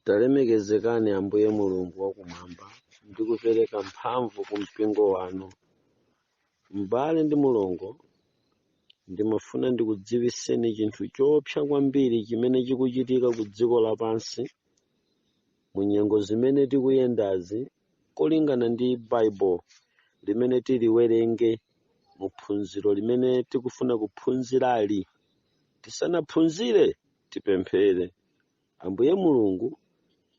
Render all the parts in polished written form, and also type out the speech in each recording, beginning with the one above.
Talemekezekani Ambuye Mulungu wakumwamba ndi kupereka mphamvu ku mpingo wanu. M'bale ndi mulongo, ndimafuna ndikudziwitseni chinthu choopsa kwambiri chimene chikuchitika ku dziko lapansi mu nyengo zimene tikuyendazi, kolingana ndi Bible limene tiliwerenge mu phunziro limene tikufuna kuphunzirali. Tisanaphunzire, tipemphere. Ambuye Mulungu,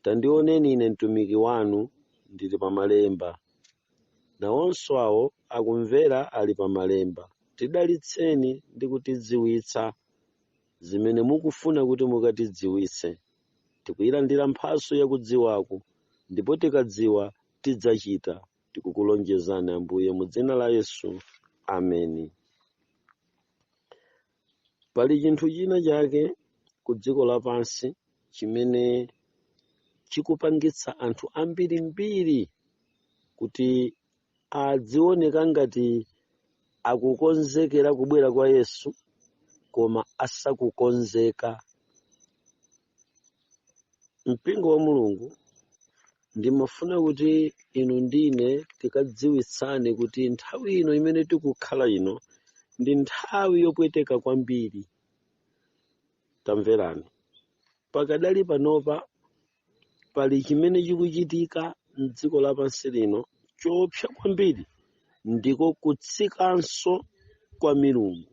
tandioneni ine mtumiki wanu ndili pamalemba, nawonso awo akumvera ali pamalemba. Tidalitseni ndi kutidziwitsa zimene mukufuna kuti mukatidziwitse. Tikuyilandira mphatso yakudziwaku, ndipo tikadziwa tidzachita. Tikukulonjezani Ambuye, mu dzina la Yesu, ameni. Pali chinthu china chake ku dziko lapansi chimene chikupangitsa anthu ambirimbiri kuti adzioneka ngati akukonzekera kubwera kwa Yesu, koma asakukonzeka. Mpingo wa Mulungu, ndimafuna kuti inu ndine tikadziwitsane kuti nthawi ino imene tikukhala ino ndi nthawi yopweteka kwambiri. Tamverani, pakadali panopa pali chimene chikuchitika mdziko lapansi lino choopsa kwambiri, ndiko kutsikanso kwa milungu.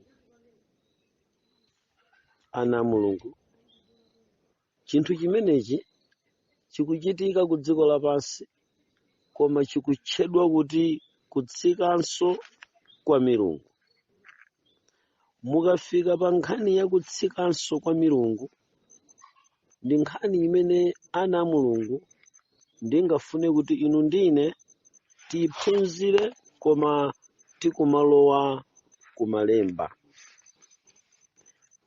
Ana a Mulungu, chinthu chimenechi chikuchitika ku dziko lapansi, koma chikutchedwa kuti kutsikanso kwa milungu. Mukafika pa nkhani ya kutsikanso kwa milungu, ndi nkhani imene, ana a Mulungu, ndingafune kuti inu ndine tiphunzire, koma tikumalowa kumalemba.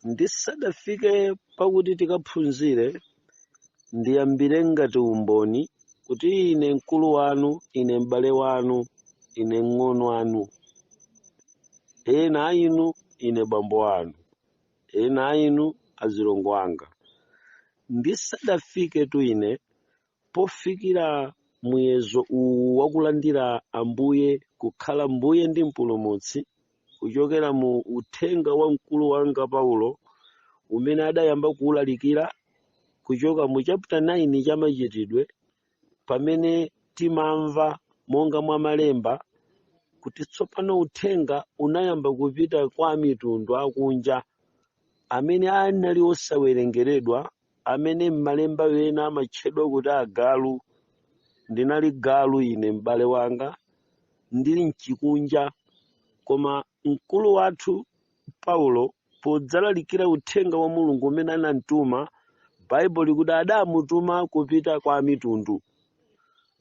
Ndisadafike pakuti tikaphunzire, ndiyambire ngati umboni kuti ine mkulu wanu, ine m'bale wanu, ine mng'ono wanu, ena a inu ine bambo wanu, ena a inu azilongo anga, ndisadafike tu ine pofikira muyezo uwu wakulandira Ambuye kukhala Mbuye ndi Mpulumutsi kuchokera mu uthenga wa mkulu wanga Paulo umene adayamba kuwulalikira kuchoka mu chapter 9 cha Machitidwe, pamene timamva monga mwa malemba kuti tsopano uthenga unayamba kupita kwa mitundu akunja amene anali osawerengeredwa, amene m'malemba ena amatchedwa kuti agalu. Ndinali galu ine, m'bale wanga, ndili mchikunja, koma mkulu wathu Paulo podzalalikira uthenga wa Mulungu umene anamtuma, Baibulo likuti adamutuma kupita kwa mitundu.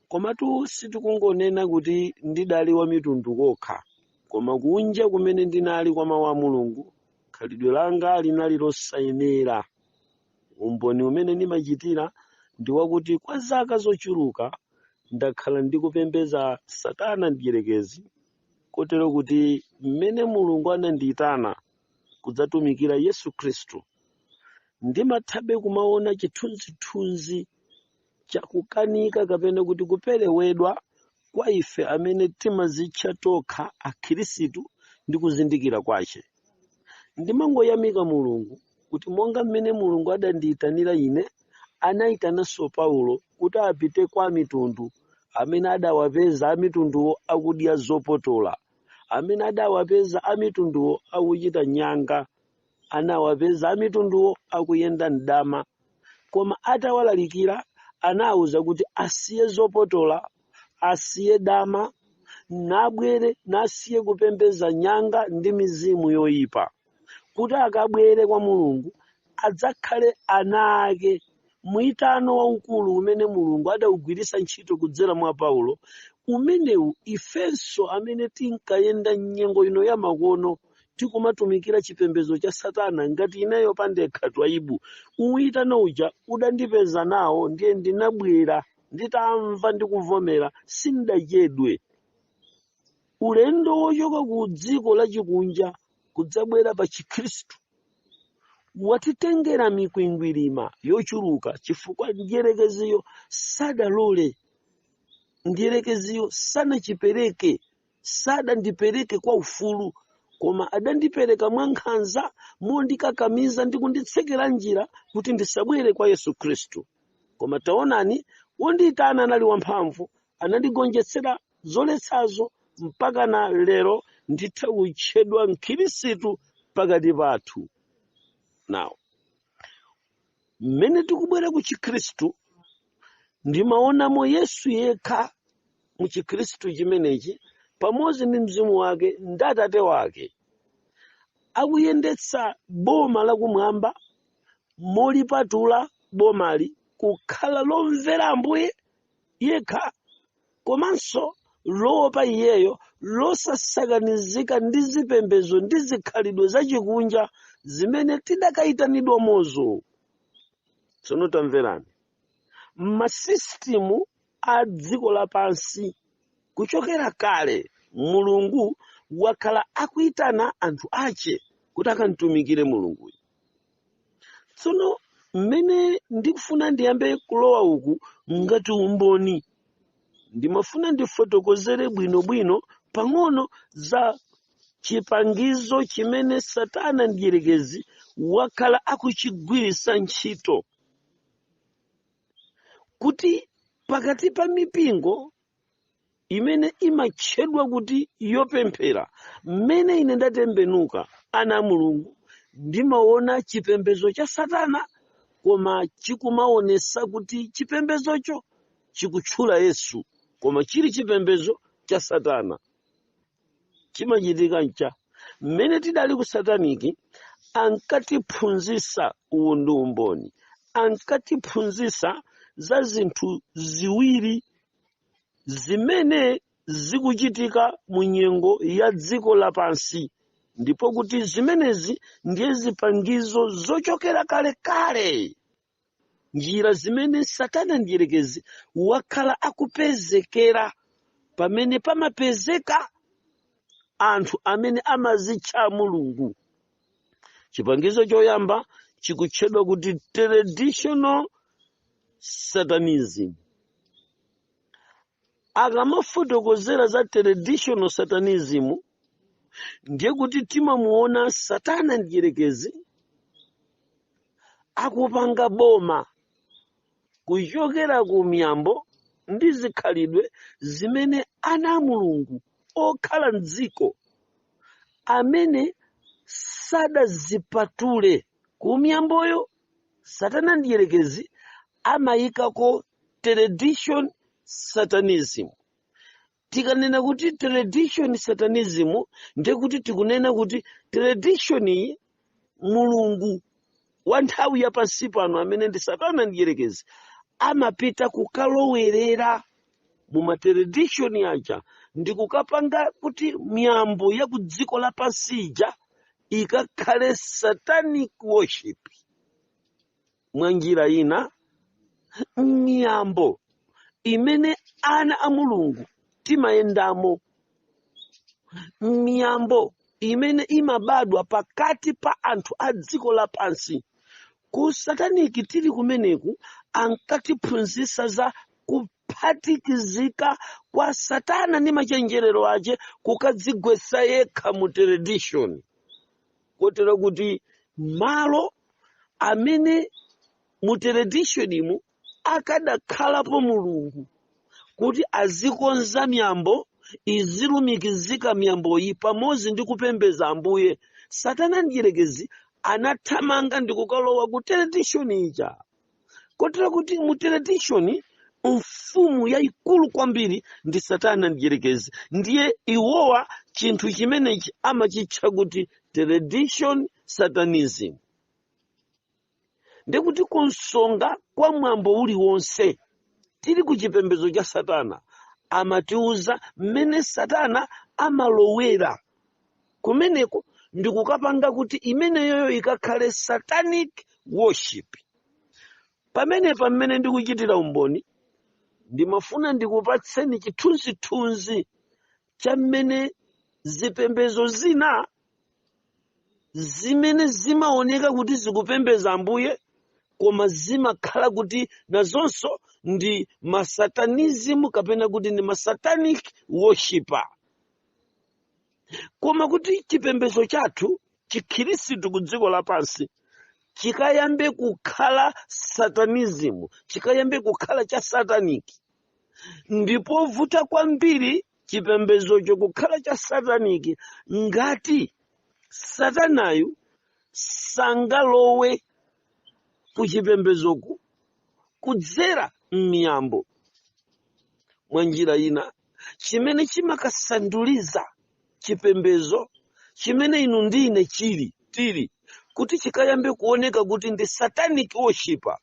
Komatu sitikungonena kuti ndidali wa mitundu kokha, koma kunja kumene ndinali kwa mawu a Mulungu, khalidwe langa linali losayenera. Umboni umene ndimachitira ndi wakuti kwa zaka zochuluka ndakhala ndikupembedza Satana mdierekezi, kotero kuti mmene Mulungu anandiyitana kudzatumikira Yesu Khristu, ndimathabe kumaona chithunzithunzi chakukanika kapena kuti kuperewedwa kwa ife amene timazitcha tokha Akhristu ndi kuzindikira kwache. Ndimangoyamika Mulungu kuti monga mmene Mulungu adandiyitanira ine, anayitananso Paulo kuti apite kwa mitundu amene adawapeza amitunduwo akudya zopotola, amene adawapeza amitunduwo akuchita nyanga, anawapeza amitunduwo akuyenda mdama. Koma atawalalikira, anawuza kuti asiye zopotola, asiye dama, nabwere, nasiye kupembedza nyanga ndi mizimu yoyipa, kuti akabwere kwa Mulungu adzakhale ana ake. Mwitano waukulu umene Mulungu adawugwiritsa ntchito kudzera mwa Paulo umenewu, ifenso amene tinkayenda mnyengo ino ya makono tikumatumikira chipembedzo cha Satana, ngati ineyo pandekha Twaibu, uitano uja udandipeza nawo. Ndiye ndinabwera nditamva ndi kuvomera, sindachedwe. Ulendo wochoka ku dziko lachikunja kudzabwera pa Chikhristu Watitengera mikwingwirima yochuluka chifukwa mdierekeziyo sadalole, mdierekeziyo sanachipereke, sadandipereke kwa ufulu, koma adandipereka mwa nkhanza, mondikakamiza ndi kunditsekera njira kuti ndisabwere kwa Yesu Khristu. Koma taonani, wondiyitana anali wamphamvu, anandigonjetsera zoletsazo mpaka na lero nditha kutchedwa Mkhristu pakati pathu. Now, mmene tikubwera ku Chikhristu, ndimaonamo Yesu yekha mu Chikhristu chimenechi, pamodzi ndi Mzimu wake ndi Atate wake, akuyendetsa boma lakumwamba, molipatula bomali kukhala lomvera Ambuye yekha komanso loopa iyeyo, losasakanizika ndi zipembedzo ndi zikhalidwe zachikunja zimene tidakayitanidwa mozo. Tsono tamverani, masisitimu a dziko lapansi kuchokera kale, Mulungu wakhala akuyitana anthu ache kuti akamtumikire Mulunguyo. Tsono mmene ndikufuna ndiyambe kulowa uku ngati umboni, ndimafuna ndifotokozere bwinobwino pang'ono za chipangizo chimene Satana mdierekezi wakhala akuchigwiritsa ntchito kuti pakati pa mipingo imene imatchedwa kuti yopemphera. Mmene ine ndatembenuka, ana a Mulungu, ndimaona chipembedzo cha Satana, koma chikumaonesa kuti chipembedzocho chikutchula Yesu, koma chili chipembedzo cha Satana. Chimachitika ncha mmene tidali ku satanic, ankatiphunzitsa, uwu ndi umboni, ankatiphunzitsa za zinthu ziwiri zimene zikuchitika mu nyengo ya dziko lapansi, ndipo kuti zimenezi ndiye zipangizo zochokera kalekale, njira zimene Satana mdierekezi wakhala akupezekera pamene pamapezeka anthu amene amazitcha Mulungu. Chipangizo choyamba chikutchedwa kuti traditional satanism. Akamafotokozera za traditional satanism, ndiye kuti timamuona Satana mdierekezi akupanga boma kuchokera ku miyambo ndi zikhalidwe zimene ana a Mulungu okhala mdziko amene sadazipatule ku miyamboyo. Satana mdierekezi amayikako tradition satanism. Tikanena kuti tradition satanism, ndiye kuti tikunena kuti tradition iyi, mulungu wa nthawi yapansi pano amene ndi Satana mdierekezi amapita kukalowerera mu ma tradition aja ndi kukapanga kuti miyambo ya ku dziko lapansi ija ikakhale satanic worship. Mwa njira ina, miyambo imene ana a Mulungu timayendamo, miyambo imene imabadwa pakati pa anthu a dziko lapansi, ku satanic tili kumeneku ankatiphunzitsa za kuphatikizika kwa Satana ndi machenjerero ache kukadzigwetsa yekha mu tradition, kotero kuti malo amene mu tradition mu akadakhalapo Mulungu kuti azikonza miyambo, izilumikizika miyamboyi pamodzi ndi kupembedza Ambuye, Satana mdierekezi anathamanga ndi kukalowa ku tradition ija, kotero kuti mu tradition mfumu yayikulu kwambiri ndi Satana mdierekezi. Ndiye iwowa chinthu chimenechi amachitcha kuti tradition satanism. Ndikuti kunsonga kwa mwambo uliwonse tili ku chipembedzo cha Satana, amatiuza mmene Satana amalowera kumeneko ndikukapanga kuti imeneyoyo ikakhale satanic worship. Pamenepa mmene ndikuchitira umboni, ndimafuna ndikupatseni chithunzithunzi cha mmene zipembedzo zina Zimene zimaoneka kuti zikupembedza Ambuye, koma zimakhala kuti nazonso ndi masatanism kapena kuti ndi masatanic worshipper. Koma kuti chipembedzo chathu Chikhirisitu ku dziko lapansi chikayambe kukhala satanism, chikayambe kukhala cha satanic, ndipovuta kwambiri chipembedzocho kukhala cha satanic ngati satanayu sangalowe ku chipembedzoku kudzera m'miyambo. Mwa njira ina, chimene chimakasanduliza chipembedzo chimene inu ndi ine chili tili kuti chikayambe kuoneka kuti ndi satanic worshipper,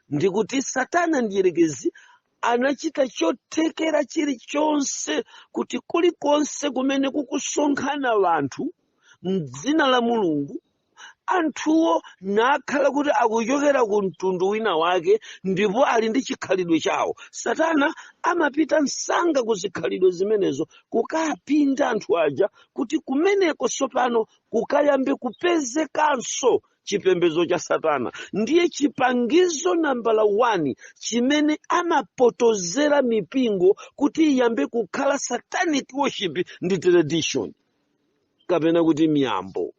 ndikuti Satana Mdierekezi anachita chothekera chilichonse kuti kulikonse kumene kukusonkhana anthu mdzina la Mulungu, anthuwo nakhala kuti akuchokera ku mtundu wina wake ndipo ali ndi chikhalidwe chawo, Satana amapita msanga ku zikhalidwe zimenezo kukapinda anthu aja kuti kumeneko tsopano kukayambe kupezekanso chipembedzo cha Satana. Ndiye chipangizo nambala 1 chimene amapotozera mipingo kuti iyambe kukhala satanic worship ndi tradition kapena kuti miyambo.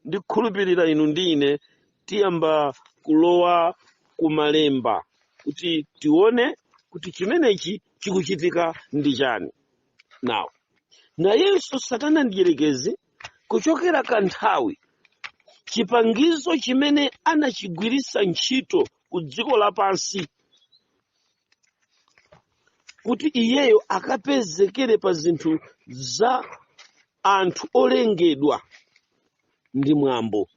Ndikhulupirira inu ndi ine tiyamba kulowa kumalemba kuti tione kuti chimenechi chikuchitika ndi chani. Now, nayenso Satana Mdierekezi kuchokera kanthawi, chipangizo chimene anachigwiritsa ntchito ku dziko lapansi kuti iyeyo akapezekere pa zinthu za anthu olengedwa ndi mwambo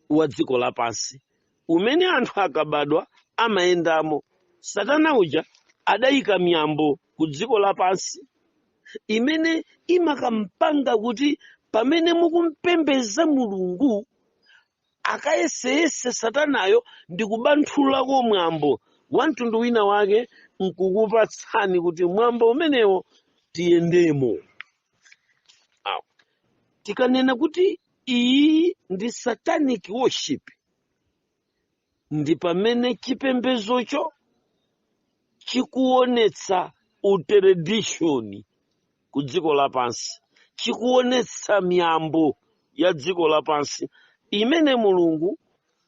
wa dziko lapansi umene anthu akabadwa amayendamo. Satana uja adayika miyambo ku dziko lapansi imene imakampanga kuti pamene mukumpembeza Mulungu, akayeseyese Satanayo ndi kubanthulako mwambo wa mtundu wina wake nkukupatsani kuti mwambo umenewo tiyendemo. Awo. Tikanena kuti iyi ndi satanic worship, ndi pamene chipembezocho chikuonetsa utradition ku dziko lapansi, chikuonetsa miyambo ya dziko lapansi imene Mulungu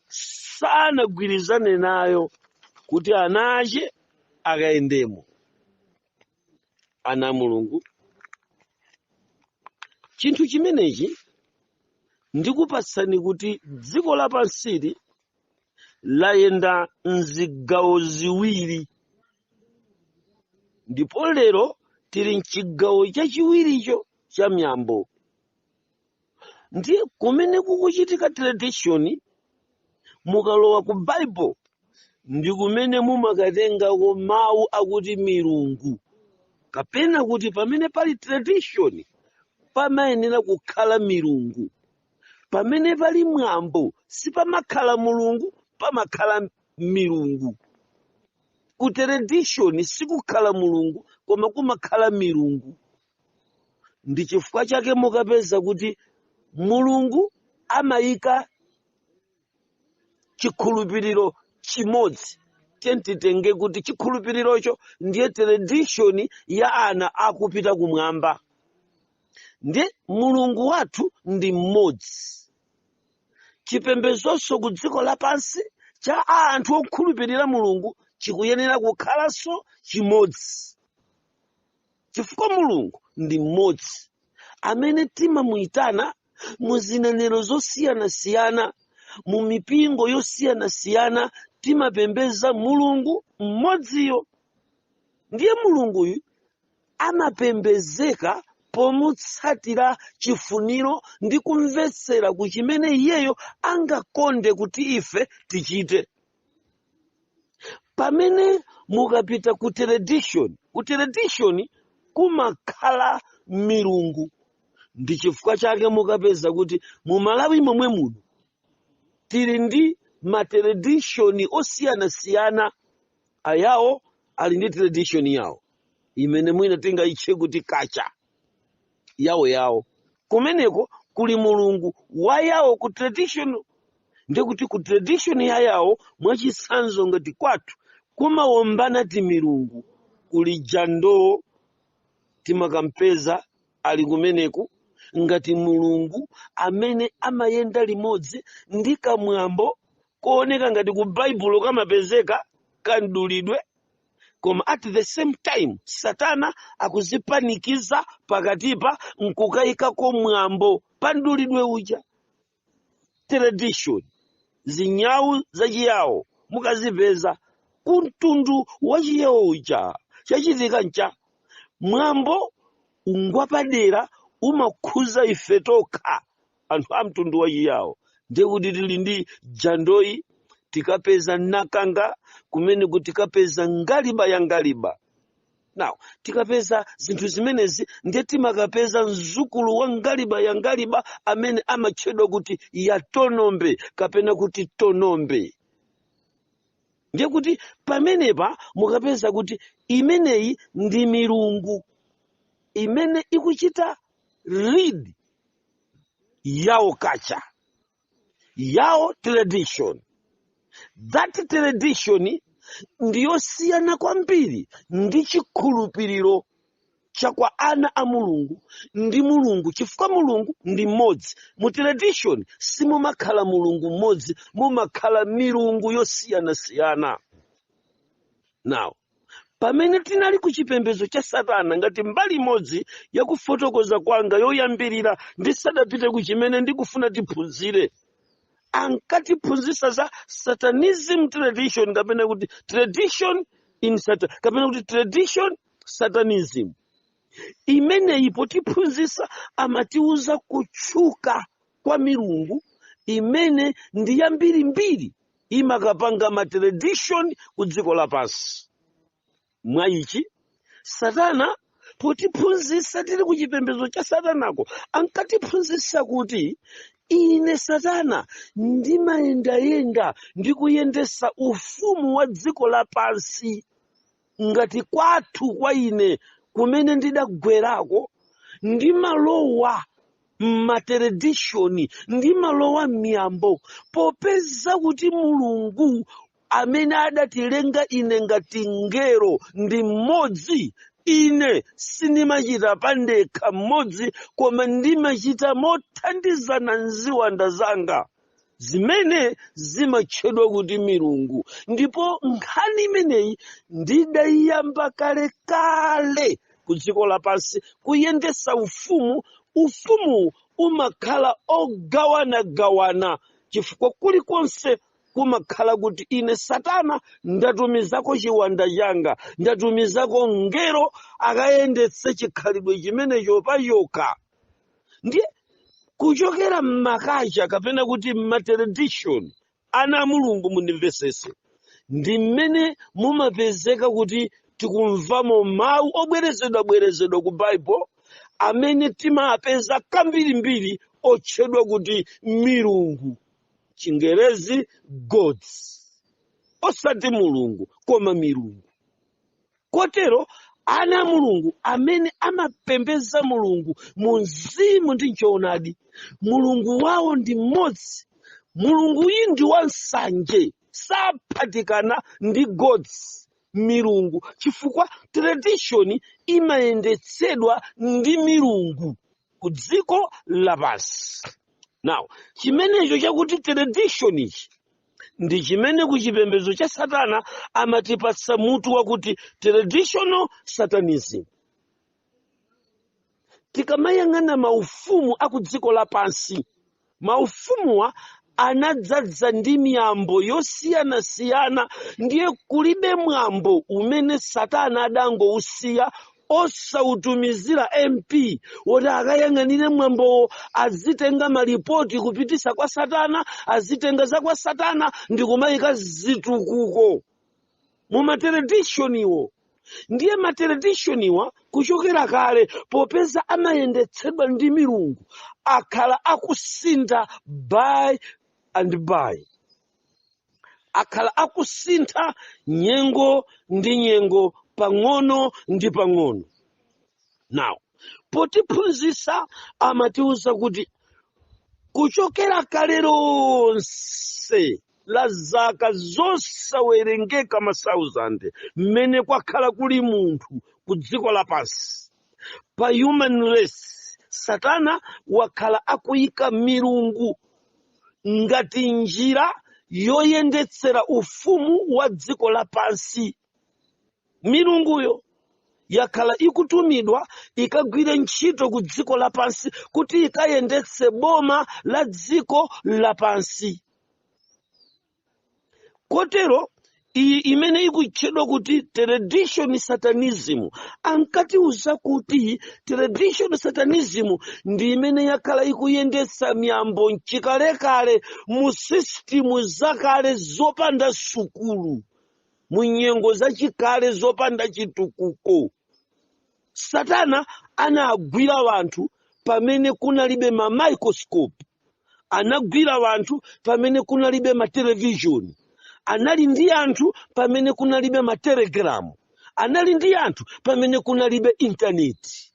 sanagwirizane nayo kuti ana ache akayendemo. Ana a Mulungu, chinthu chimenechi ndikupatsani kuti dziko lapansili layenda mzigawo ziwiri, ndipo lero tili mchigawo chachiwiricho cha miyambo. Ndiye kumene kukuchitika tradition, mukalowa ku Bible ndi kumene mumakatengako mawu akuti milungu, kapena kuti pamene pali tradition pamayenera kukhala milungu. Pamene pali mwambo sipamakhala Mulungu, pamakhala milungu. Ku tradition sikukhala Mulungu, koma kumakhala milungu. Ndi chifukwa chake mukapeza kuti Mulungu amayika chikhulupiriro chimodzi. Titenge kuti chikhulupirirocho ndiye tradition ya ana akupita kumwamba, ndiye Mulungu wathu ndi mmodzi. Chipembedzonso ku dziko lapansi cha anthu okhulupirira Mulungu chikuyenera kukhalanso chimodzi, chifukwa Mulungu ndi mmodzi amene timamuyitana mu zinenero zosiyanasiyana, mu mipingo yosiyanasiyana, timapembeza Mulungu mmodziyo. Ndiye Mulunguyu amapembezeka pomutsatira chifuniro ndi kumvetsera ku chimene iyeyo angakonde kuti ife tichite. Pamene mukapita ku tradition, ku tradition kumakhala milungu. Ndi chifukwa chake mukapeza kuti mu Malawi momwe muno tili ndi ma tradition osiyanasiyana. Ayawo ali ndi tradition yawo imene mwina tingayitche kuti culture yawo yawo. Kumeneko Kuli mulungu wayawo ku tradition. Ndikuti ku tradition yayawo, mwachitsanzo ngati kwathu kumawombana timilungu, kuli Jando, timakampeza ali kumeneku ngati mulungu amene amayenda limodzi ndi kamwambo kooneka ngati ku Baibulo kamapezeka kamdulidwe, koma at the same time Satana akuzipanikiza pakatipa nkukayikako mwambo pa mdulidwe uja. Tradition, zinyawu zachiyawo mukazipeza kumtundu wachiyawo uja. Chachitika ncha mwambo ngwapadera, umakhuza ife tokha anthu a mtundu wachiyawo. Ndekuti tili ndi Jandoyi, tikapeza Nakanga kumene kuti tikapeza Ngaliba ya Ngaliba. Now tikapeza zinthu zimenezi, ndiye timakapeza mzukulu wa Ngaliba ya Ngaliba amene amatchedwa kuti Yatonombe kapena kuti Tonombe. Ndiye kuti pamenepa mukapeza kuti imeneyi ndi milungu imene ikuchita lead yawo culture, yawo tradition. That tradition ndiyosiyana kwambiri ndi chikhulupiriro cha kwa ana a Mulungu ndi Mulungu, chifukwa Mulungu ndi mmodzi. Mu tradition simumakhala Mulungu mmodzi, mumakhala milungu yosiyanasiyana. Now pamene tinali ku chipembedzo cha Satana, ngati mbali imodzi yakufotokoza kwanga yoyambirira ndisadapite ku chimene ndikufuna tiphunzire, ankatiphunzitsa za satanism tradition, kapena kuti tradition in Satan, kapena kuti tradition satanism. Imeneyi potiphunzitsa amatiuza kutchuka kwa milungu imene ndi yambirimbiri imakapanga ma tradition ku dziko lapansi. Mwa ichi, Satana potiphunzitsa tili ku chipembedzo cha Satanako, ankatiphunzitsa kuti ine Satana ndimayendayenda ndi kuyendesa ufumu wa dziko lapansi. Ngati kwathu kwa ine kumene ndidagwerako, ndimalowa mma tradition, ndimalowa m'miyambo, popeza kuti Mulungu amene adatilenga ine ngati ngelo ndi mmodzi. Ine sindimachita pandekha mmodzi, koma ndimachita mothandizana mziwanda zanga zimene zimatchedwa kuti milungu. Ndipo nkhani imeneyi ndidayiyamba kalekale ku dziko lapansi kuyendesa ufumu. Ufumu umakhala ogawanagawana, chifukwa kulikonse kumakhala kuti ine Satana ndatumizako chiwanda changa, ndatumizako ngelo akayendetse chikhalidwe chimenecho pachokha. Ndiye kuchokera mma culture kapena kuti mma tradition, ana a Mulungu mundimvesese, ndi mmene mumapezeka kuti tikumvamo mawu obwerezedwabwerezedwa ku Baibulo amene timapeza kambirimbiri otchedwa kuti milungu, Chingerezi gods, osati Mulungu koma milungu. Kotero ana a Mulungu amene amapembedza Mulungu mu mzimu ndi mchoonadi, Mulungu wawo ndi mmodzi. Mulungu iyi ndi wansanje, saphatikana ndi gods, milungu, chifukwa tradition imayendetsedwa ndi milungu ku dziko lapansi. Now chimenecho chakuti tradition ichi ndi chimene ku chipembedzo cha Satana amatipatsa mutu wakuti traditional satanism. Tikamayang'ana maufumu aku dziko lapansi, maufumuwa anadzadza ndi miyambo yosiyanasiyana. Ndiye kulibe mwambo umene Satana adangousiya osautumizira MP woti akayang'anire mwambowo, azitenga malipoti kupitisa kwa Satana, azitenga za kwa Satana ndi kumayika zitukuko mu ma tradition iwo. Ndiye ma tradition iwa kuchokera kale, popeza amayendetsedwa ndi milungu, akhala akusintha by and by, akhala akusintha nyengo ndi nyengo, pang'ono ndi pang'ono. Now potiphunzitsa amatiuza kuti Kuchokera kale lonse la zaka zosawerengeka ma 1000 mmene kwakhala kuli munthu ku dziko lapansi, pa human race, Satana wakhala akuyika milungu ngati njira yoyendetsera ufumu wa dziko lapansi. Milunguyo yakhala ikutumidwa ikagwire ntchito ku dziko lapansi kuti ikayendetse boma la dziko lapansi. Kotero iyi imene ikutchedwa kuti tradition satanism, ankatiuza kuti tradition satanism ndi imene yakhala ikuyendetsa miyambo mchikalekale, mu system zakale zopanda sukulu, mu nyengo zachikale zopanda chitukuko. Satana anagwira wanthu pamene kunalibe ma microscope, anagwira wanthu pamene kunalibe ma television, anali ndi anthu pamene kunalibe ma telegram, anali ndi anthu pamene kunalibe intaneti,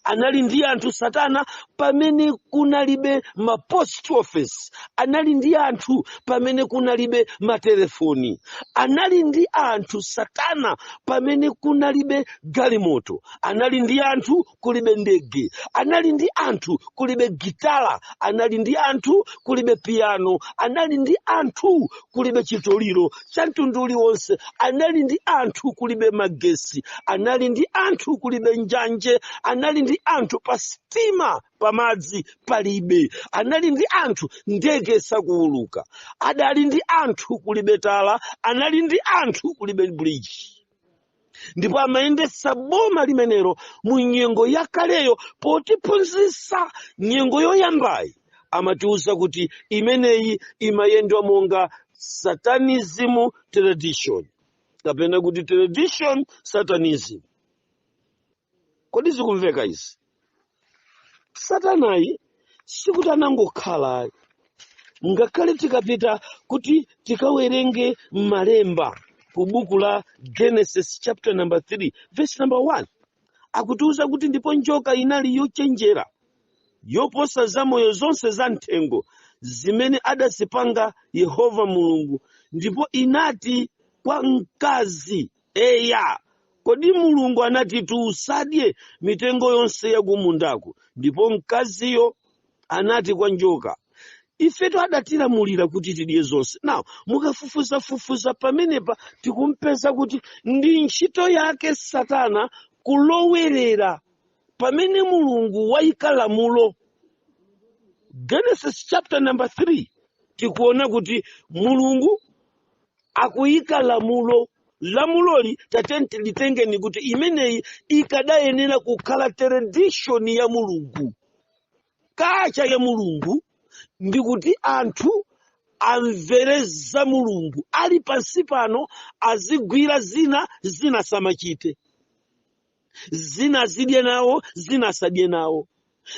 anali ndi anthu Satana pamene kunalibe ma post office, anali ndi anthu pamene kunalibe matelefoni, anali ndi anthu Satana pamene kunalibe galimoto, anali ndi anthu kulibe ndege, anali ndi anthu kulibe gitala, anali ndi anthu kulibe piano, anali ndi anthu kulibe chitoliro cha mtundu uliwonse, anali ndi anthu kulibe magesi, anali ndi anthu kulibe njanje, anali ndi anthu pa sitima pamadzi palibe, anali ndi anthu ndege sakuuluka, adali ndi anthu kulibe tala, anali ndi anthu kulibe bridge. Ndipo amayendetsa boma limenelo mu nyengo yakaleyo. Potiphunzitsa nyengo yoyambayi, amatiuza kuti imeneyi imayendwa monga satanism tradition, kapena kuti tradition satanism. Kodi zikumveka izi? Satanayi sikuti anangokhala. Ngakhale tikapita kuti tikawerenge malemba ku buku la Genesis chapter number 3 verse number 1, akutiuza kuti, "Ndipo njoka inali yochenjera yoposa zamoyo zonse za mthengo zimene adazipanga Yehova Mulungu, ndipo inati kwa mkazi, 'Eya, kodi Mulungu anati usadye mitengo yonse yakumundaku?' Ndipo mkaziyo anati kwa njoka, 'Ifetu adatilamulira kuti tidye zonse.'" Now, mukafufuzafufuza pamenepa, tikumpeza kuti ndi ntchito yake Satana kulowerera pamene Mulungu wayika lamulo. Genesis chapter number 3, tikuona kuti Mulungu akuyika lamulo. Lamuloli tatenti litengeni kuti imeneyi ikadayenera kukhala tradition ya Mulungu, culture ya Mulungu, ndi kuti anthu amvere za Mulungu ali pansi pano, azigwira zina, zina samachite, zina azidye nawo, zina asadye nawo,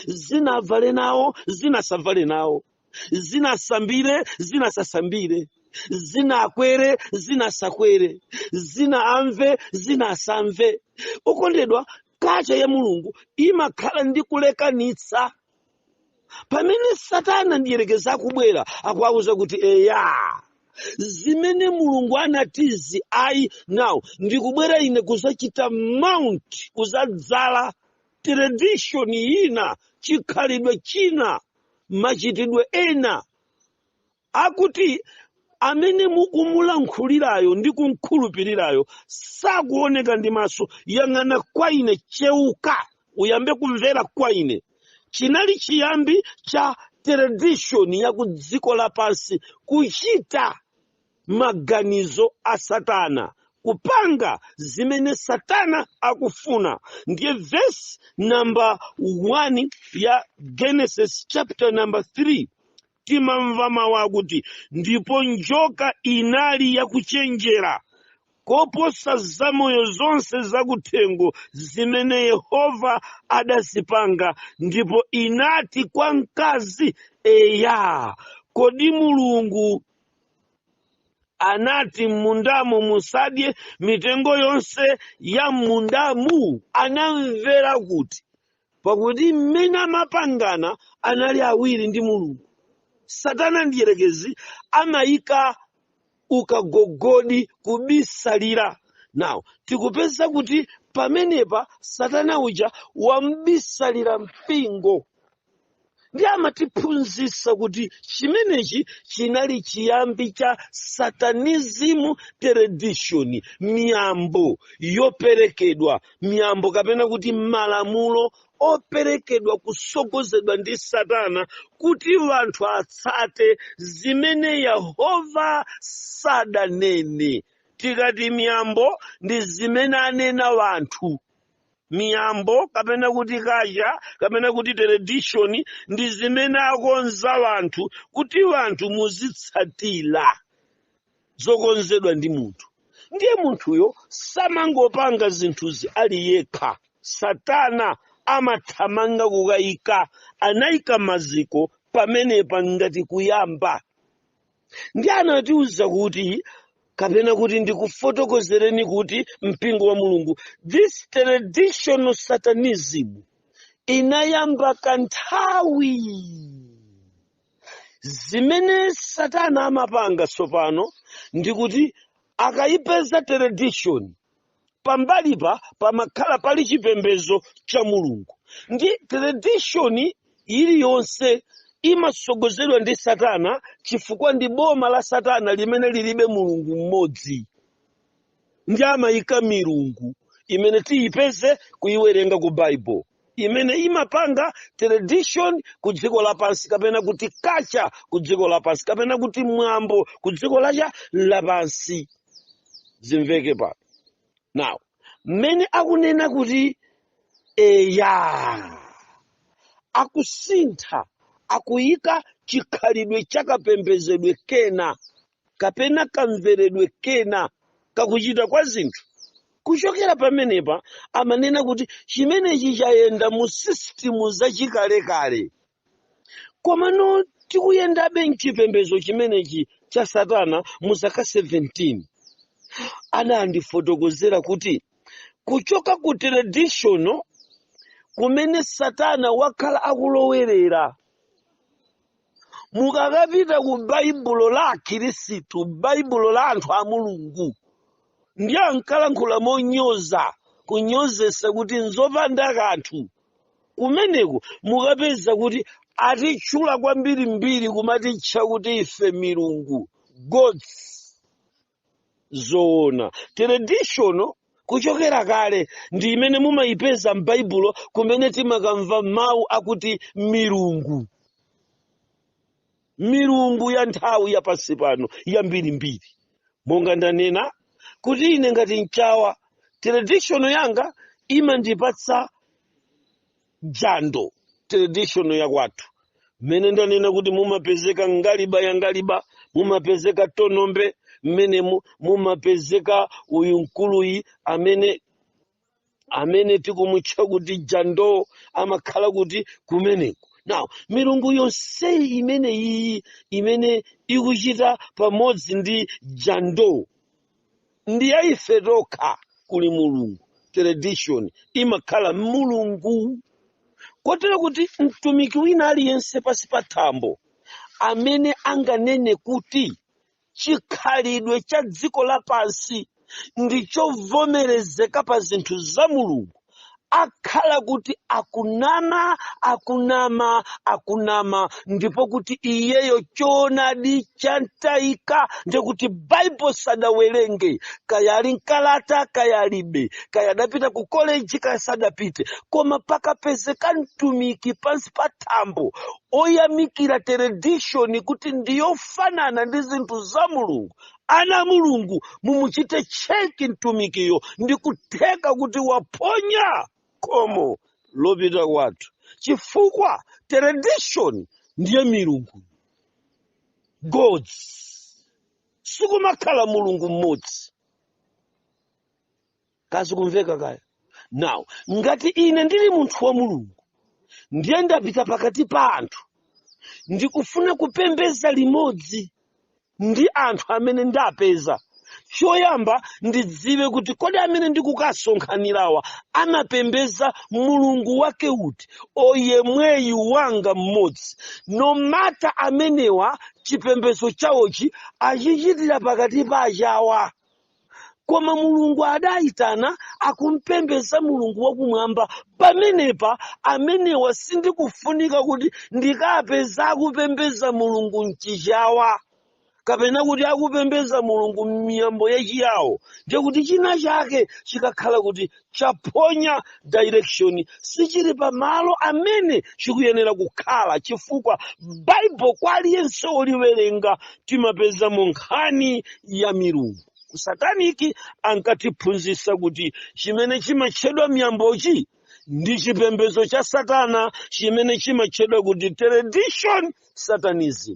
zina avale nawo, zina asavale nawo, zina asambire, zina asasambire, zina akwere, zina asakwere, zina amve, zina asamve. Okondedwa, culture ya Mulungu imakhala ndi kulekanitsa. Pamene Satana ndiyerekeza akubwera, akuwauza kuti, "Eya, zimene Mulungu anatizi ayi. Now ndikubwera ine kuzachita mount, kuzadzala tradition ina, chikhalidwe china, machitidwe ena akuti amene mukumulankhulirayo ndi kumkhulupirirayo sakuoneka ndi maso. Yang'ana kwa ine, cheuka uyambe kumvera kwa ine." Chinali chiyambi cha tradition ya ku dziko lapansi, kuchita maganizo a Satana, kupanga zimene Satana akufuna. Ndiye verse number 1 ya Genesis chapter number 3, timamva mawu akuti, "Ndipo njoka inali yakuchenjera koposa zamoyo zonse zakuthengo zimene Yehova adazipanga, ndipo inati kwa mkazi, 'Eya, kodi Mulungu anati m'mundamo musadye mitengo yonse ya m'mundamu?'" Anamvera kuti, pakuti mmene amapangana anali awiri ndi Mulungu. Satana ndiyerekezi amayika ukagogodi kubisalira. Now tikupeza kuti pamenepa Satana uja wambisalira mpingo, ndi amatiphunzitsa kuti chimenechi chinali chiyambi cha satanism tradition, miyambo yoperekedwa, miyambo kapena kuti malamulo operekedwa kusogozedwa ndi Satana kuti wanthu atsate zimene Yehova sadanene. Tikati miyambo, ndi zimene anena wanthu. Miyambo kapena kuti culture kapena kuti tradition ndi zimene akonza wanthu kuti wanthu muzitsatira, zokonzedwa ndi munthu. Ndiye munthuyo samangopanga zinthuzi ali yekha. Satana amathamanga kukayika, anayika maziko pamenepa ngati kuyamba. Ndi anatiuza kuti, kapena kuti ndikufotokozereni kuti, mpingo wa Mulungu, this traditional satanism inayamba kanthawi. Zimene Satana amapanga tsopano ndikuti akayipeza tradition, pambalipa pamakhala pali chipembedzo cha Mulungu. Ndi tradition iliyonse imasogozedwa ndi Satana, chifukwa ndi boma la Satana limene lilibe Mulungu mmodzi. Ndi amayika milungu imene tiyipeze kuyiwerenga ku Bible, imene imapanga tradition ku dziko lapansi, kapena kuti culture ku dziko lapansi, kapena kuti mwambo ku dziko lacha lapansi. Zimveke pano. Now mmene akunena kuti eya, akusintha, akuyika chikhalidwe chakapembedzedwe kena kapena kamveredwe kena kakuchita kwa zinthu. Kuchokera pamenepa amanena kuti chimenechi chayenda mu system zachikalekale, komano tikuyendabe mchipembedzo chimenechi cha Satana. Mu zaka 17 anandifotokozera kuti kuchoka ku traditional kumene Satana wakhala akulowerera, mukakapita ku Baibulo la Khristu, Baibulo la anthu a Mulungu, ndiye ankalankhula monyoza, kunyozesa kuti nzopanda kanthu. Kumeneku mukapeza kuti atitchula kwambiri mbiri, kumatitcha kuti ife milungu, gods. Zoona, traditional kuchokera kale ndi imene mumayipeza m'Baibulo, kumene timakamva mawu akuti milungu, milungu ya nthawi ya pansi pano yambirimbiri. Monga ndanena kuti ine ngati Mchawa, traditional yanga imandipatsa jando. Traditional yakwathu, mmene ndanena kuti mumapezeka ngaliba ya ngaliba, mumapezeka tonombe mmenemu, mumapezeka uyu mkuluyi amene tikumutcha kuti jando, amakhala kuti kumeneko. Now milungu yonseyi imene iyi imene ikuchita pamodzi ndi jando ndi ya ife tokha. Kuli Mulungu, tradition imakhala Mulungu, kotero kuti mtumiki wina aliyense pasi pa thambo amene anganene kuti chikhalidwe cha dziko lapansi ndi chovomerezeka pa zinthu za Mulungu, akhala kuti akunama, akunama, akunama, ndipo kuti iyeyo choonadi chantayika, ndikuti Baibo sadawerenge, kaya ali mkalata, kaya alibe, kaya adapita ku koleji, kaya sadapite. Koma pakapezeka mtumiki pansi pa thambo oyamikira tradition kuti ndiyofanana ndi zinthu za Mulungu, ana Mulungu, mumuchite check mtumikiyo, ndi kutheka kuti waponya khomo lopita kwathu, chifukwa tradition ndiye milungu, gods. Sikumakhala Mulungu mmodzi. Kazi kumveka kaya? Now ngati ine ndili munthu wa Mulungu, ndiye ndapita pakati pa anthu, ndikufuna kupembeza limodzi ndi anthu amene ndapeza, Choyamba ndidziwe kuti kodi amene ndikukasonkhanirawa amapembeza mulungu wake uti? Oyemweyu wanga mmodzi. No matter amenewa chipembedzo chawochi achichitira pakati pa Achawa, koma Mulungu adayitana akumpembeza Mulungu wakumwamba. Pamenepa amenewa sindikufunika kuti ndikapeza akupembeza Mulungu mChichawa kapena kuti akupembeza Mulungu m'miyambo yachiyawo, ndiye kuti china chake chikakhala kuti chaphonya direction, sichili pamalo amene chikuyenera kukhala, chifukwa Baibo kwa aliyense oliwerenga timapezamo nkhani ya milungu. Ku satanic ankatiphunzitsa kuti chimene chimatchedwa miyambochi ndi chipembedzo cha satana chimene chimatchedwa kuti tradition satanism,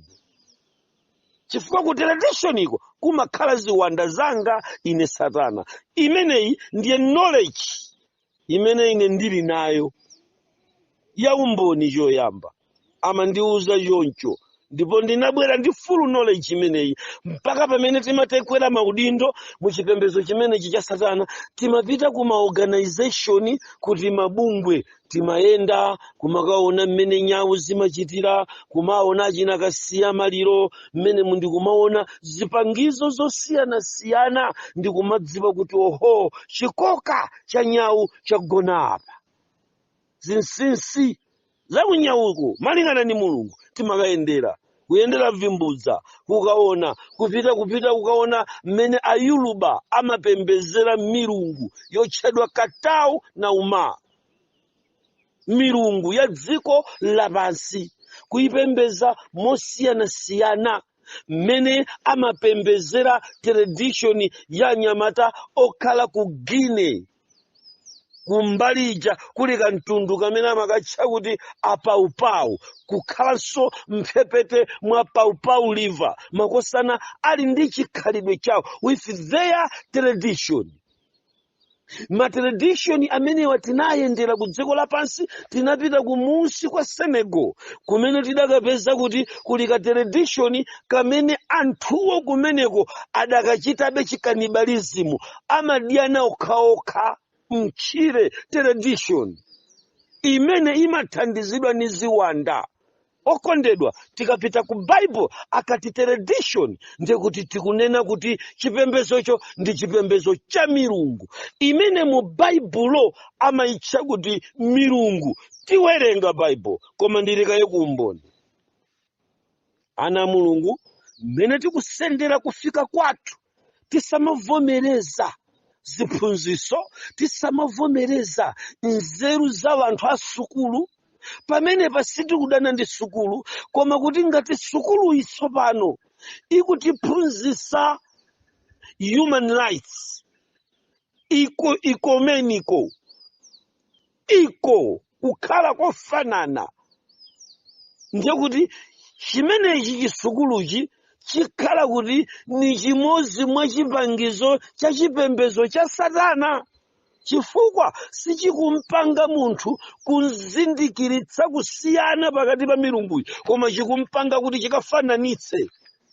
chifukwa ku tradition iko kumakhala ziwanda zanga ine satana. Imeneyi ndiye knowledge imene ine ndili nayo ya umboni. Choyamba amandiuza choncho, ndipo ndinabwera ndi full knowledge imeneyi mpaka pamene timatekwera maudindo mu chipembedzo chimenechi cha satana. Timapita ku maorganization, kuti mabungwe, timayenda kumakaona mmene nyawu zimachitira, kumaona achina kasiya maliro mmene ndikumaona zipangizo zosiyanasiyana, ndikumadziwa kuti oho, chikoka cha nyawu chagona apa, zinsinsi zakunyawuko malingana ndi Mulungu. Timakayendera kuyendera vimbudza, kukaona, kupita kupita kukaona mmene Ayuluba amapembezera milungu yotchedwa Katau na Uma, milungu ya dziko lapansi, kuyipembeza mosiyanasiyana, mmene amapembezera tradition ya anyamata okhala ku Guinea, kumbalija kuli kamtundu kamene amakatcha kuti Apaupau, kukhalanso mphepete mwa Paupau River. Makosana ali ndi chikhalidwe chawo with their tradition. Matradition amenewa tinayendera ku dziko lapansi. Tinapita kumusi kwa Senegal kumene tidakapeza kuti kuli ka tradition kamene anthuwo kumeneko adakachitabe chicannibalism, amadyana okhaokha mtchire, tradition imene imathandizidwa ni ziwanda. Okondedwa, tikapita ku Bible, akati tradition ndiye kuti tikunena kuti chipembezocho ndi chipembezo cha milungu imene mu Baibulo amayitcha kuti milungu. Tiwerenga Bible, koma ndilikaye kuumboni. Ana a Mulungu, mmene tikusendera kufika kwathu, tisamavomereza ziphunzitso, tisamavomereza nzeru za anthu a sukulu. Pamenepa sitikudana ndi sukulu, koma kuti ngati sukulu itsopano ikutiphunzitsa human rights, iko ikomeniko iko kukhala kofanana, ndiye kuti chimenechi chisukuluchi chikhala kuti ni chimodzi mwa chipangizo cha chipembedzo cha satana, chifukwa sichikumpanga munthu kuzindikiritsa kusiyana pakati pa milunguyi, koma chikumpanga kuti chikafananitse.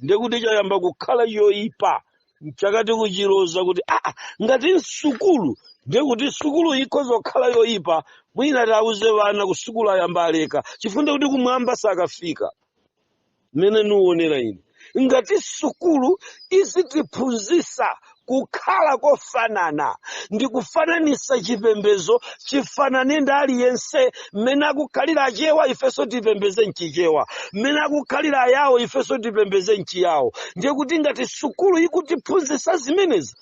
Ndiye kuti chayamba kukhala yoyipa mchakati kuchiloza kuti aa, ngati msukulu, ndiye kuti sukulu ikhoza kukhala yoyipa. Mwina tauze vana kusukulu ayamba aleka, chifukwa kuti kumwamba sakafika. Mmene niuonera ine, ngati sukulu izitiphunzitsa kukhala kofanana ndi kufananisa chipembezo chifanane ndi aliyense, mmene akukhalira Achewa ifenso tipembeze mChichewa, mmene akukhalira Ayawo ifenso tipembeze mChiyawo, ndiye kuti ngati sukulu ikutiphunzitsa zimenezi,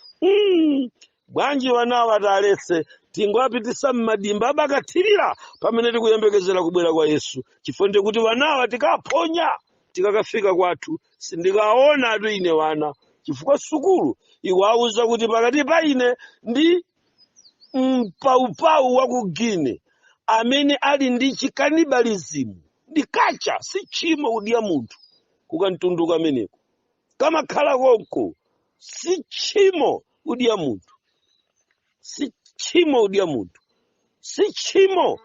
bwanji wanawo ataletse, tingowapitisa m'madimba abakathirira pamene tikuyembekezera kubwera kwa Yesu, chifukwa ndiye kuti wanawa tikaphonya tikakafika kwathu sindikaona atu ine wana, chifukwa sukulu ikuwauza kuti pakati pa ine ndi mpaupau wa ku Guinea amene ali ndi chicannibalism ndi kacha, si tchimo kudya munthu kukamtundu kameneko kamakhala konko, si tchimo kudya munthu, si tchimo kudya munthu, si tchimo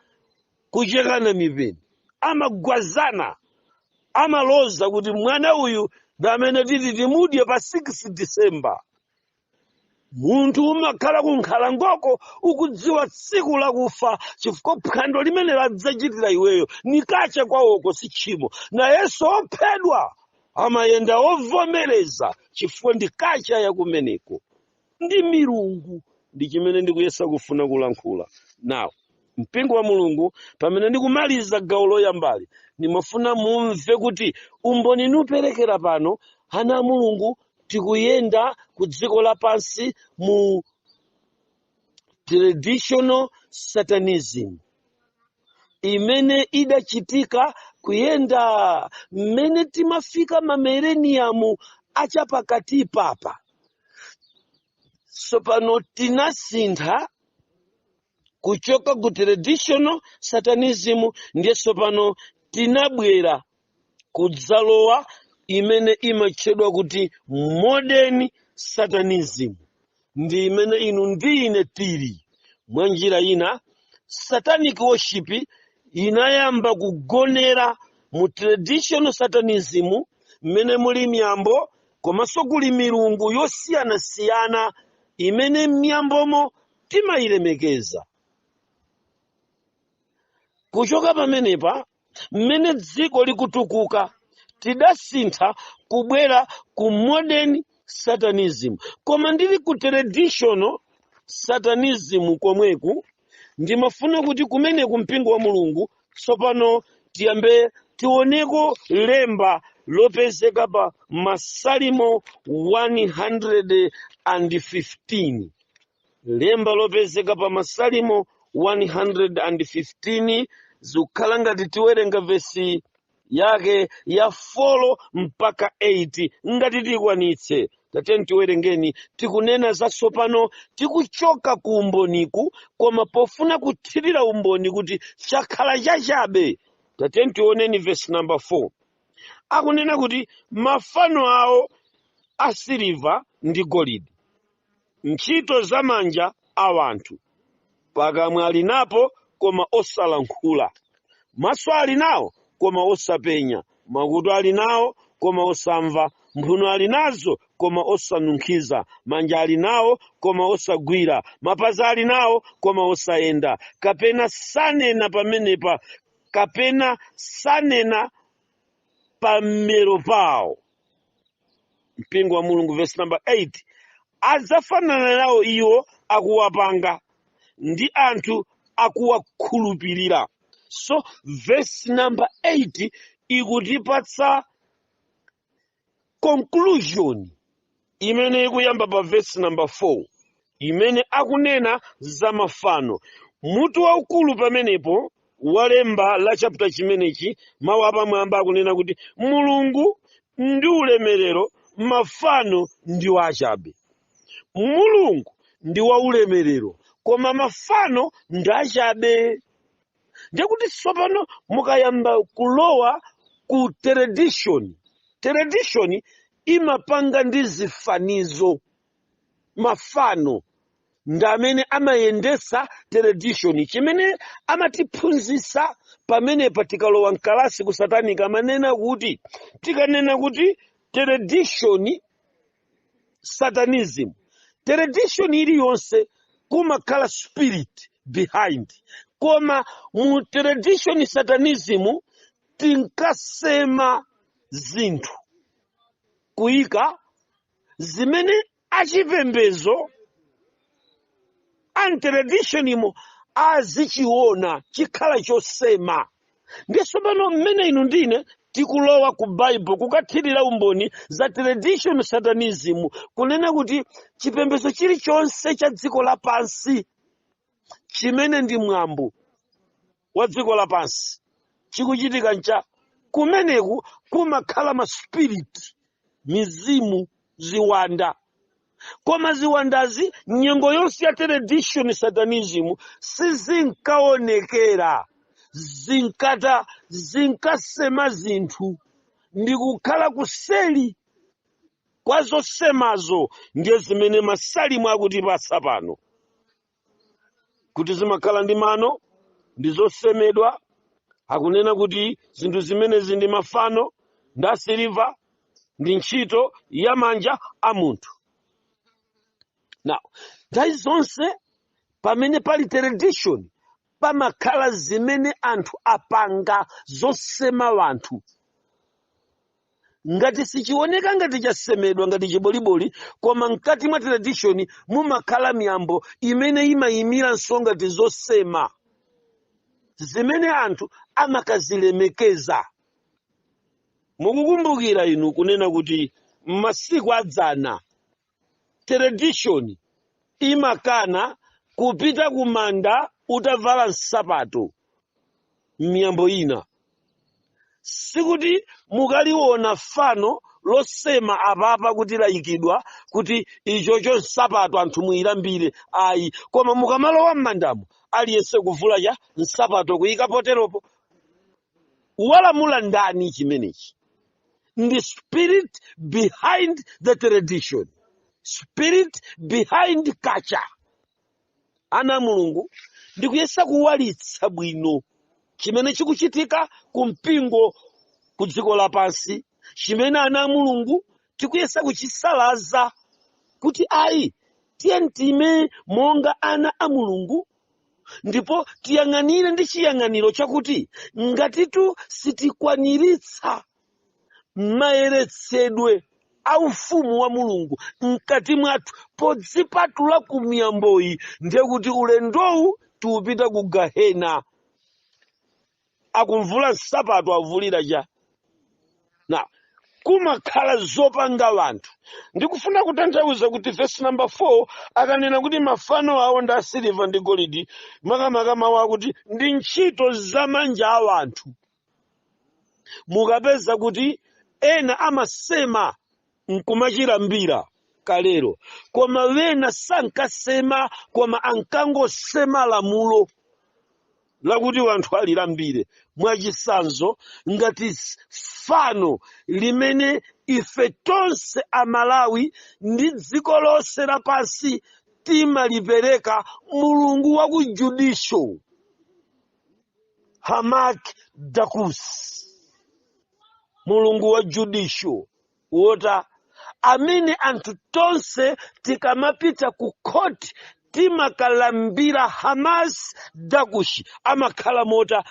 kuchekana mipeni, amagwazana, amaloza kuti mwana uyu ndi amene titi timudye pa 6 December. Munthu umakhala ku nkhalangoko ukudziwa tsiku lakufa, chifukwa phwando limene ladzachitira iweyo nikacha kwawoko si tchimo. Nayenso ophedwa amayenda ovomereza, chifukwa ndi culture yakumeneko ndi milungu. Ndi chimene ndikuyesa kufuna kulankhula nawo mpingo wa Mulungu. Pamene ndikumaliza gawo loyambali, ndimafuna mumve kuti umboni niuperekera pano, ana a Mulungu, tikuyenda ku dziko lapansi mu traditional satanism imene idachitika kuyenda mmene timafika ma millennium achapakati papa. Tsopano tinasintha kuchoka ku traditional satanism, ndiye tsopano tinabwera kudzalowa imene imatchedwa kuti modern satanism, ndi imene inu ndi ine tili. Mwa njira ina, satanic worship inayamba kugonera mu traditional satanism, mmene muli miyambo komanso kuli milungu yosiyanasiyana imene m'miyambomo timayilemekeza. Kuchoka pamenepa, mmene dziko likutukuka, tidasintha kubwera ku modern satanism. Koma ndili ku traditional satanism komweku, ndimafuna kuti kumeneku, mpingo wa Mulungu, tsopano tiyambe tioneko lemba lopezeka pa Masalimo 115. Lemba lopezeka pa Masalimo 115, zikukhala ngati tiwerenga vesi yake ya 4 mpaka 8 ngati tikwanitse. Tateni tiwerengeni. Tikunena zatsopano, tikuchoka ku umboniku, koma pofuna kuthirira umboni kuti chakhala chachabe. Tateni tioneni vesi number 4. Akunena kuti mafano awo asiliva ndi golide, ntchito za manja a wanthu. Pakamwa ali napo, koma osalankhula; maso ali nawo, koma osapenya; makutu ali nawo, koma osamva; mphuno ali nazo, koma osanunkhiza; manja ali nawo, koma osagwira; mapazi ali nawo, koma osayenda, kapena sanena pamenepa, kapena sanena pamero pawo. Mpingo wa Mulungu, verse number 8: adzafanana nawo iwo akuwapanga ndi anthu akuwakhulupirira. So verse number 8 ikutipatsa conclusion imene ikuyamba pa verse number 4, imene akunena za mafano. Mutu waukulu pamenepo walemba la chapter chimenechi, mawu apamwamba akunena kuti Mulungu ndi ulemerero, mafano ndi wachabe. Mulungu ndi waulemerero, koma mafano ndi achabe. Ndikuti tsopano mukayamba kulowa ku tradition, tradition imapanga ndi zifanizo. Mafano ndi amene amayendesa tradition. Chimene amatiphunzitsa pamenepa tikalowa mkalasi ku satanic, amanena kuti tikanena kuti tradition satanism, tradition iliyonse kumakhala spirit behind. Koma mu tradition satanism tinkasema zinthu kuyika zimene achipembezo an tradition imo azichiona chikhala chosema. Ndiso pano mmene inu ndine tikulowa ku Bible kukathirira umboni za tradition satanism, kunena kuti chipembedzo chilichonse cha dziko lapansi chimene ndi mwambo wa dziko lapansi chikuchitika ncha kumeneku, kumakhala ma spirit, mizimu, ziwanda. Koma ziwandazi nyengo yonse ya tradition satanism sizinkaonekera, zinkata zinkasema zinthu ndi kukhala kuseli kwa zosemazo. Ndiye zimene Masalimu akutipatsa pano, kuti zimakhala ndi mano, ndi zosemedwa. Akunena kuti zinthu zimenezi ndi mafano, ndi asiliva, ndi ntchito ya manja a munthu. Now, nthawi zonse pamene pali tradition, pamakhala zimene anthu apanga zosema wanthu. Ngati sichioneka ngati chasemedwa, ngati chiboliboli, koma mkati mwa tradition mumakhala miyambo imene imayimiranso ngati zosema zimene anthu amakazilemekeza. Mukukumbukira inu kunena kuti m'masiku adzana tradition imakana kupita kumanda utavala nsapato. Miyambo ina sikuti mukaliona fano losema apapa kuti layikidwa kuti ichocho nsapato anthu muyilambire, ayi, koma mukamalowa m'mandamo aliyense kuvula cha nsapato kuyika poteropo. Walamula ndani chimenechi? Ndi spirit behind the tradition, spirit behind culture. Ana a Mulungu, ndikuyesa kuwalitsa bwino chimene chikuchitika ku mpingo ku dziko lapansi, chimene ana a Mulungu tikuyesa kuchisalaza kuti ayi, tiye time monga ana a Mulungu ndipo tiyang'anire ndi chiyang'aniro chakuti ngatitu sitikwaniritsa mayeretsedwe a ufumu wa Mulungu mkati mwathu podzipatula ku miyamboyi, ndiye kuti ulendowu tiupita ku gahena. Akumvula nsapato avulira cha na kumakhala zopanga wanthu. Ndikufuna kutanthauza kuti verse number 4 akanena kuti mafano awo ndi asiliva ndi golidi, makamaka mawu akuti ndi ntchito zamanja a wanthu. Mukapeza kuti ena amasema nkumachilambira kalero, koma wena sankasema, koma ankangosema lamulo lakuti wanthu alilambire. Mwachisanzo, ngati fano limene ife tonse Amalawi ndi dziko lonse lapansi timalipereka, mulungu wa ku judicial, Hamak Dakus, mulungu wa judicial wota amene anthu tonse tikamapita ku court timakalambira Hamas Dakushi. Amakhala mota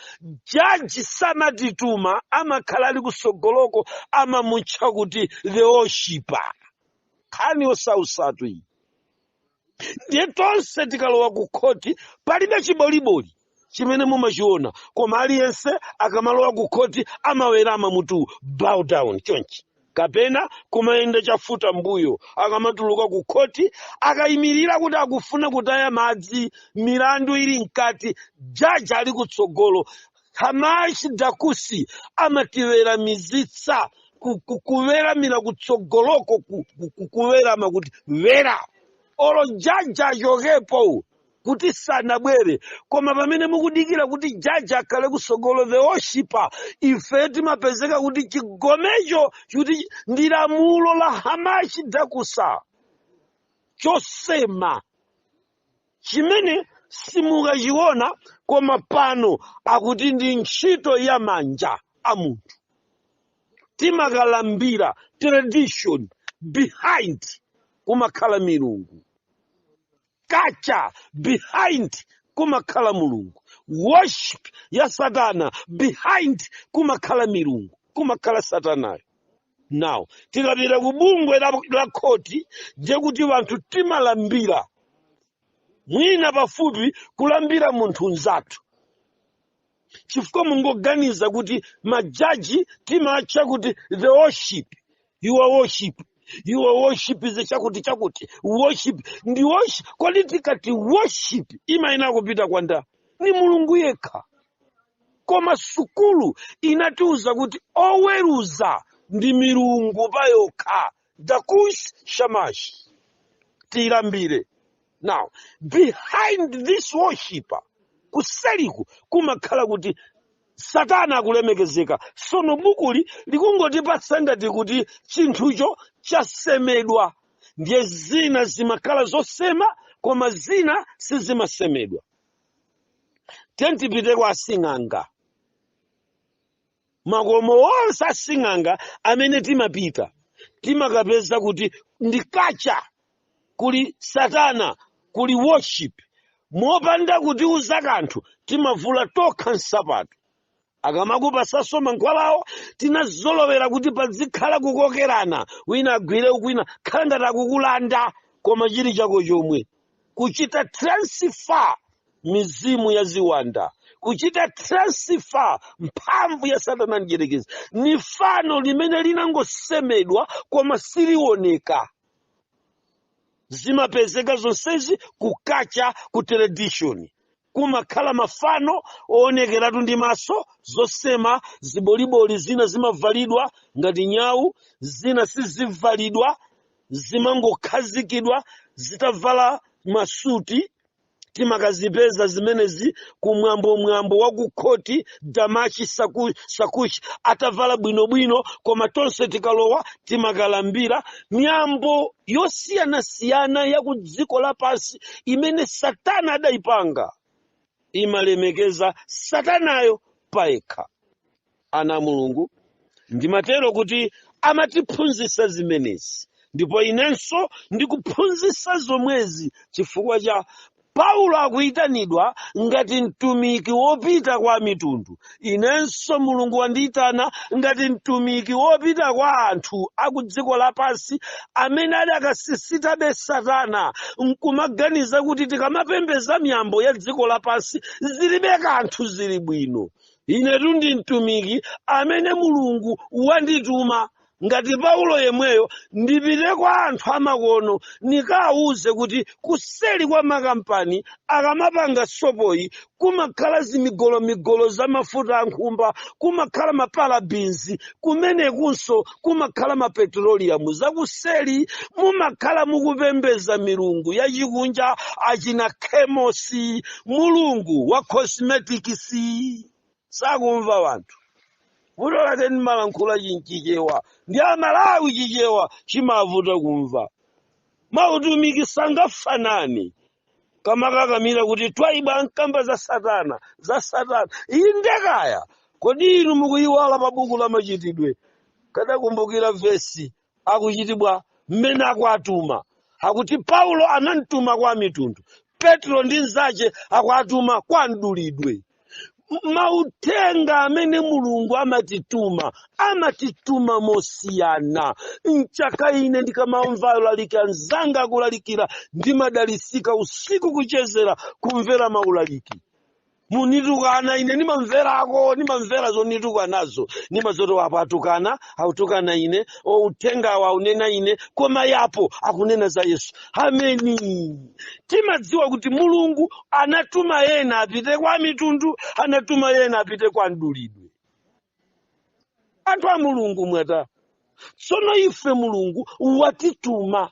jaji samatituma, amakhala ali kusogoloko, amamutcha kuti the worshipper. Nkhani yosausatu iyi. Ndiye tonse tikalowa ku khoti palibe chiboliboli chimene mumachiona, koma aliyense akamalowa ku khoti amawerama mutu, bow down chonchi, kapena kumayenda chafuta mbuyo. Akamatuluka ku khoti, akayimirira kuti akufuna kutaya madzi, milandu ili mkati, jaji ali kutsogolo, Hamash Dakusi amatiweramizitsa kuweramira kutsogoloko, kuwerama kuti wera olo jaji achokepo kuti sanabwere. Koma pamene mukudikira kuti jaji akhale kusogolo, the worshipper, ife timapezeka kuti chigomecho kuti ndi lamulo la Hamashi Dakusa chosema chimene simukachiona, koma pano akuti ndi ntchito ya manja a munthu. Timakalambira tradition, behind kumakhala milungu. Culture, behind kumakhala mulungu. Worship ya satana, behind kumakhala milungu, kumakhala satanayo. Now, tikapita ku bungwe la khoti, ndiye kuti wanthu timalambira mwina pafupi kulambira munthu mzathu, chifukwa mungoganiza kuti majaji timatcha kuti the worship, your worship, your worship is chakuti chakuti, worship ndi worship. Kodi tikati worship imayenera kupita kwa nda? Ni Mulungu yekha. Koma sukulu inatiuza kuti oweruza ndi milungu payokha, Dakush Shamash, tiyilambire. Now, behind this worshipper, kuseliku kumakhala kuti satana akulemekezeka. Sono bukuli likungotipatsa ngati kuti chinthucho chasemedwa. Ndiye zina zimakhala zosema, koma zina sizimasemedwa. Tiyeni kwa asing'anga. Makomo onse asing'anga amene timapita, timakapeza kuti ndi culture. Kuli satana, kuli worship. Mopanda kutiuza kanthu, timavula tokha nsapato. Akamakupasanso mankhwalawo, tinazolowera kuti pazikhala kukokerana, wina agwire wina, khala ngati akukulanda, koma chili chako chomwe. Kuchita transfer mizimu ya ziwanda, kuchita transfer mphamvu ya satana mdierekezi, ni fano limene linangosemedwa koma silioneka. Zimapezeka zonsezi ku culture, ku tradition. Kumakhala mafano oonekeratu ndi maso, zosema, ziboliboli, zina zimavalidwa ngati nyawu, zina sizivalidwa, zimangokhazikidwa zitavala masuti. Timakazipeza zimenezi kumwambomwambo wa kukhoti, damashi sakushi atavala bwinobwino, koma tonse tikalowa timakalambira miyambo yosiyanasiyana ya ku dziko lapansi imene satana adayipanga, imalemekeza satanayo payekha. Ana Mulungu, ndimatero kuti amatiphunzitsa zimenezi, ndipo inenso ndikuphunzitsa zomwezi chifukwa cha Paulo akuyitanidwa ngati mtumiki wopita kwa mitundu. Inenso Mulungu wandiyitana ngati mtumiki wopita kwa anthu aku dziko lapansi amene adakasisitabe satana nkumaganiza kuti tikamapembeza miyambo ya dziko lapansi zilibe kanthu, zili bwino. Inetu ndi mtumiki amene Mulungu wandituma ngati Paulo yemweyo, ndipite kwa anthu amakono, nikawuze kuti kuseli kwa makampani akamapanga sopoyi kumakhala zimigolomigolo za mafuta ankhumba, kumakhala ma parabens, kumenekunso kumakhala ma petroleum zakuseli, mumakhala mukupembeza milungu yachikunja, achina Kemosi, mulungu wa cosmetics. Sakumva wanthu. Vuto lake ndimalankhula chinchichewa, ndi Amalawi Chichewa chimavuta kumva. Mautumiki sangafanane. Kamakakamira kuti Twaibu ankamba za satana, za satana. Inde kaya, kodi inu mukuyiwala pa buku la Machitidwe? Kadakumbukira vesi akuchitibwa mmene akuatuma, akuti Paulo anamtuma kwa mitundu, Petro ndi nzache akuatuma kwa mdulidwe. Mauthenga amene Mulungu amatituma, amatituma mosiyana. Mchaka ine ndikamamva ulaliki, anzanga akulalikira, ndimadalisika usiku kuchezera kumvera maulaliki. Munitukana, ine ndimamverako, ndimamvera zonitukanazo, ndimazoti apo atukana, autukana ine, o uthengawo aunena ine, koma yapo akunena za Yesu. Ameni. Timadziwa kuti Mulungu anatuma ena apite kwa mitundu, anatuma ena apite kwa mdulidwe. Anthu a Mulungu, mwata tsono ife Mulungu watituma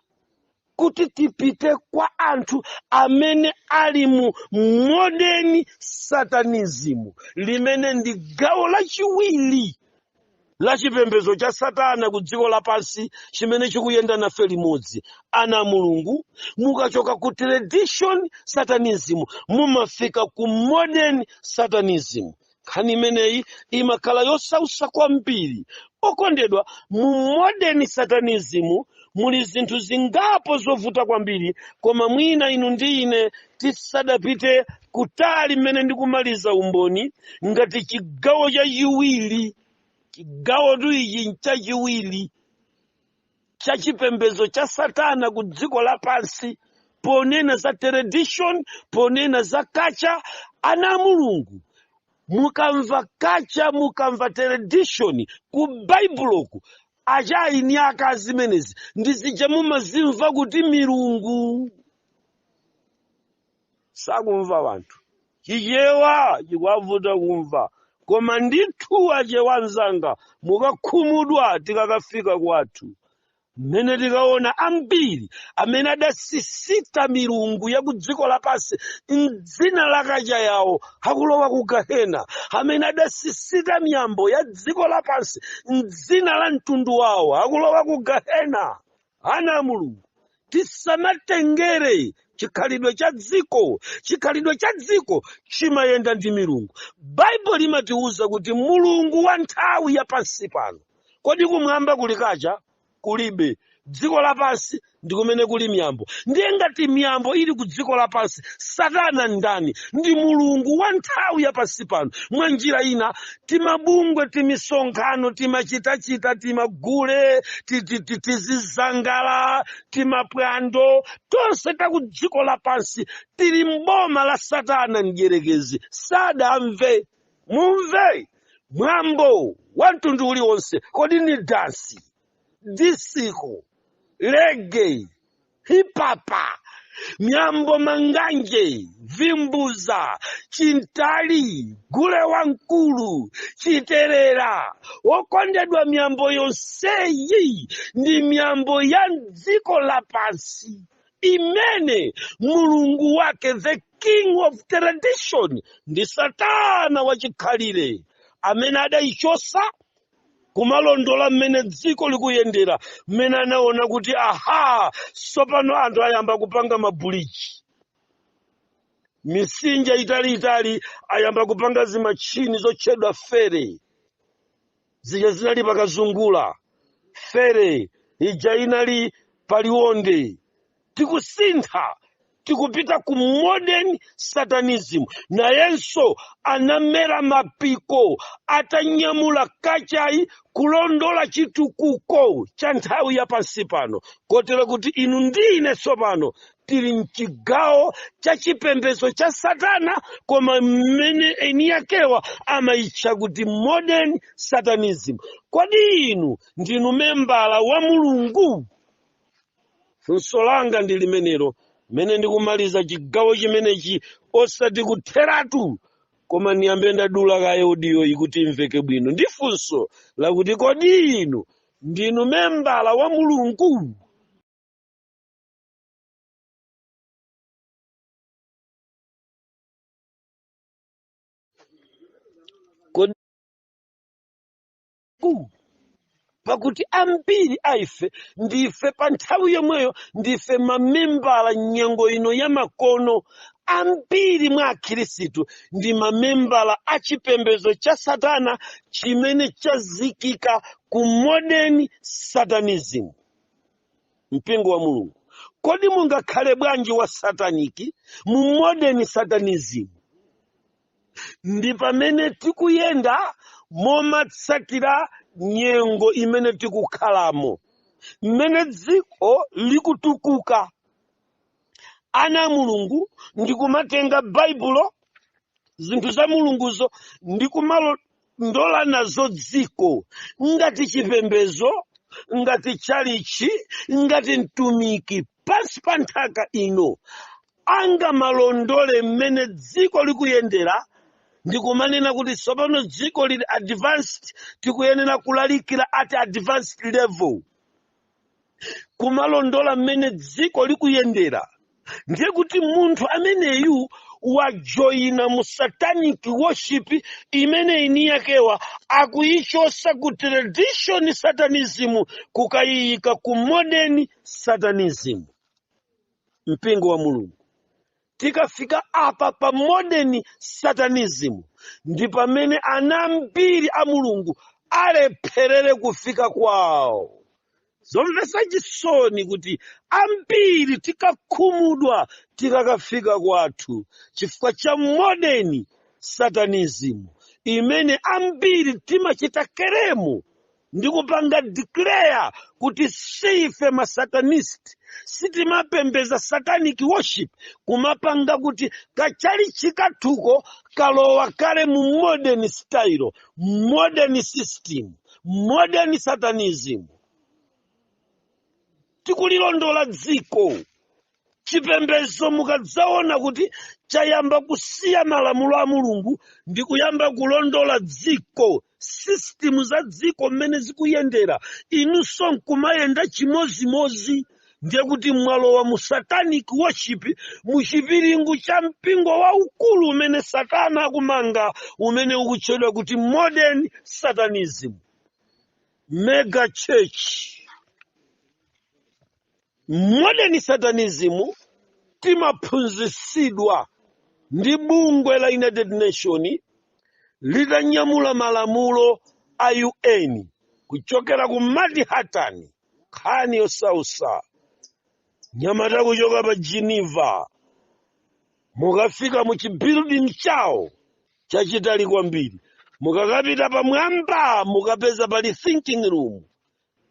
kuti tipite kwa anthu amene ali mu modern satanism, limene ndi gawo lachiwiri la chipembedzo cha satana ku dziko lapansi chimene chikuyenda nafe limodzi. Ana Mulungu, mukachoka ku tradition satanism mumafika ku modern satanism. Nkhani imeneyi imakhala yosausa kwambiri. Okondedwa, mu modern satanism muli zinthu zingapo zovuta kwambiri, koma mwina inu ndi ine tisadapite kutali mmene ndikumaliza umboni ngati chigawo chachiwiri, chigawo tu ichi nchachiwiri cha chipembedzo cha satana ku dziko lapansi, ponena za tradition, ponena za culture. Ana a Mulungu, mukamva culture, mukamva tradition, ku Baibuloku achayi ni akazi zimenezi ndi zija mumazimva kuti milungu. Sakumva wanthu. Chichewa chikwavuta kumva, koma ndithu achewa anzanga, mukakhumudwa tikakafika kwathu mmene tikaona ambiri amene adasisita milungu ya ku dziko lapansi mdzina la culture yawo akulowa ku gahena, amene adasisita miyambo ya dziko lapansi mdzina la mtundu wawo akulowa ku gahena. Ana a Mulungu, tisamatengere chikhalidwe cha dziko. Chikhalidwe cha dziko chimayenda ndi milungu. Baibulo limatiwuza kuti mulungu wa nthawi ya pansi pano. Kodi kumwamba kuli culture? Kulibe. Dziko lapansi ndi kumene kuli miyambo. Ndiye ngati miyambo ili ku dziko lapansi, Satana ndani? Ndi mulungu wa nthawi ya pansi pano. Mwa njira ina, timabungwe, timisonkhano, timachitachita, timagule, tizizangala, timapwando tonse ta ku dziko lapansi tili mboma la Satana mdierekezi. Sadamve mumve mwambo wa mtundu uliwonse, kodi ni dansi, disco, reggae, hip hop, miyambo, manganje, vimbuza, chintali, gule wamkulu, chiterera, wokondedwa, miyambo yonseyi ndi miyambo ya dziko lapansi imene mulungu wake, the king of tradition, ndi Satana wachikhalire amene adayichosa kumalondola mmene dziko likuyendera, mmene anaona kuti aha, tsopano anthu ayamba kupanga mabuliji, misinja italiitali, ayamba kupanga zimachini zotchedwa ferry, zija zinali pakazungula, ferry ija inali paliwonde. Tikusintha, tikupita ku modern satanism. Nayenso anamera mapiko atanyamula kachayi kulondola chitukuko cha nthawi ya pansi pano, kotero kuti inu ndi ine tsopano tili mchigawo cha chipembedzo cha Satana, koma mmene eni yakewa amayitcha kuti modern satanism. Kodi inu ndinu membala wa Mulungu? Funso langa ndi limenelo mmene ndikumaliza chigawo chimenechi, osati kutheratu, koma ndiyambe ndadula kaye audio iyi kuti imveke bwino, ndi funso lakuti: kodi inu ndinu membala wa Mulungu? Kodi pakuti ambiri a ife ndife pa nthawi yomweyo ndife mamembala. Nyengo ino ya makono, ambiri mwa akhirisitu ndi mamembala a chipembedzo cha Satana chimene chazikika ku modern satanism. Mpingo wa Mulungu, kodi mungakhale bwanji wa satanic mu modern satanism? Ndi pamene tikuyenda momatsatira nyengo imene tikukhalamo, mmene dziko likutukuka, ana a Mulungu ndikumatenga Baibulo, zinthu za Mulunguzo, ndikumalondola nazo dziko, ngati chipembedzo, ngati chalichi, ngati mtumiki pansi pa nthaka ino angamalondole mmene dziko likuyendera ndikumanena kuti tsopano dziko lili advanced, tikuyenera kulalikira at advanced level, kumalondola mmene dziko likuyendera, ndiye kuti munthu ameneyu wajoyina mu satanic worship imene ini yakewa akuyichosa ku tradition satanism kukayiyika ku modern satanism. Mpingo wa Mulungu, tikafika apa pa modern satanism ndi pamene ana ambiri a Mulungu alepherere kufika kwawo. Zomvetsa chisoni kuti ambiri tikakhumudwa tikakafika kwathu chifukwa cha modern satanism imene ambiri timachita claim ndi kupanga declare kuti sife masatanist, sitimapembeza satanic worship, kumapanga kuti kachalichi kathuko kalowa kale mu modern style, modern system, modern satanism. Tikulilondola dziko. Chipembedzo mukadzaona kuti chayamba kusiya malamulo a Mulungu ndi kuyamba kulondola dziko, system za dziko mmene zikuyendera, inunso nkumayenda chimozimozi, ndiye kuti mwalowa mu satanic worship, mu chipiringu cha mpingo waukulu umene Satana akumanga, umene ukutchedwa kuti modern satanism mega church. Modern satanism timaphunzitsidwa ndi bungwe la United Nation litanyamula malamulo a UN kuchokera ku Manhattan. Nkhani yosausa, nyamata kuchoka pa Geneva, mukafika mu chibuilding chawo chachitali kwambiri, mukakapita pamwamba mukapeza pali thinking room,